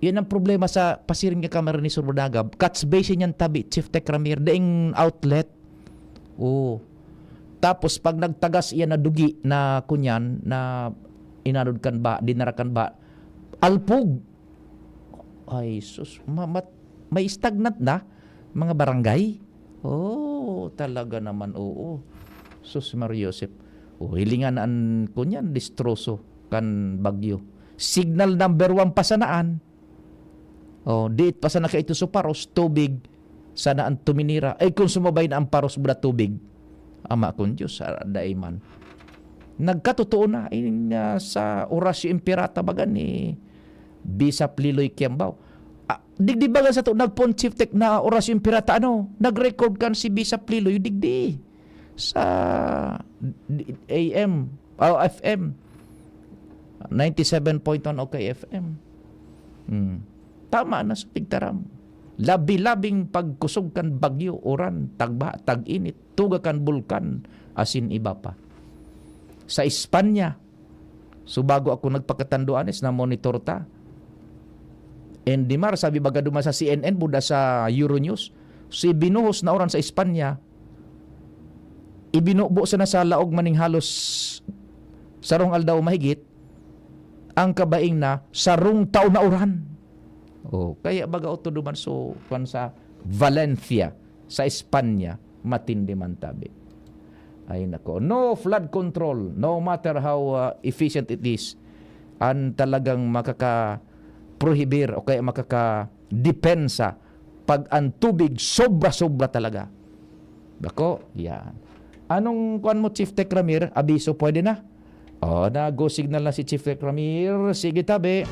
Yan ang problema sa pasiring ka kamera ni Sir Bodagab. Catch basin yan tabi, Chief Tech Ramir, daing outlet. Oo. Tapos pag nagtagas iyan na dugi na kunyan, na inanod kan ba, dinara kan ba, alpog. Ay, sus, ma-, mat-, may stagnant na mga barangay. Oh, talaga naman, oo. Sus, Maria Josep. Oh, hilingan na an, kunyan, distroso kan bagyo. Signal number one pa sanaan. Oh, diit pa sana kaito sa paros, tubig, sana ang tuminira. Ay, kung sumabay na ang paros, bura tubig. Ama kong Diyos, ah, dai man. Nagkatotoo na, in, ah, sa Horacio Imperata baga ni Bishop Liloy Kiambao. Ah, digdi baga sa to, nagpon Chief Tech na Horacio Imperata, ano, nag-record kan si Bishop Liloy, digdi. Sa A M, o F M. Ninety-seven point one O K F M. Hmm. Tama na sa pigtaram. Labi-labing pagkusog kan bagyo, uran, tagba, tag-init, tuga kan bulkan, asin iba pa. Sa Espanya, so bago ako nagpakatanduanes, na-monitor ta. Endimar, sabi baga duman sa C N N, buda sa Euronews, si binuhos na uran sa Espanya, ibinubo sana sa laog maning halos sarong aldaw mahigit, ang kabaing na sarong taon na uran. Oh, kaya baga oto duman so, kwan sa Valencia sa Espanya, matindi man tabi. Ay nako, no flood control, no matter how, uh, efficient it is, an talagang makaka-prohibir o kaya makaka-depensa pag ang tubig sobra-sobra talaga. Bako, yan. Anong kuwan mo, Chief Tech Ramir? Abiso, pwede na? Oh, nag-go signal na si Chief Tech Ramir. Sige, tabi.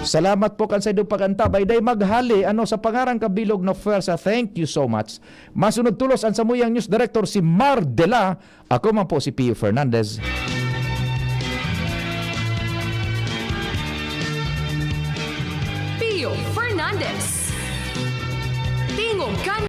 Salamat po kan saindong pag-antabay. Dai maghali, ano, sa pangaran ka bilog na pwersa. Thank you so much. Masunod tulos ang samuyang news director, si Mar Dela. Ako man po si Pio Fernandez. Pio Fernandez. Tingog kan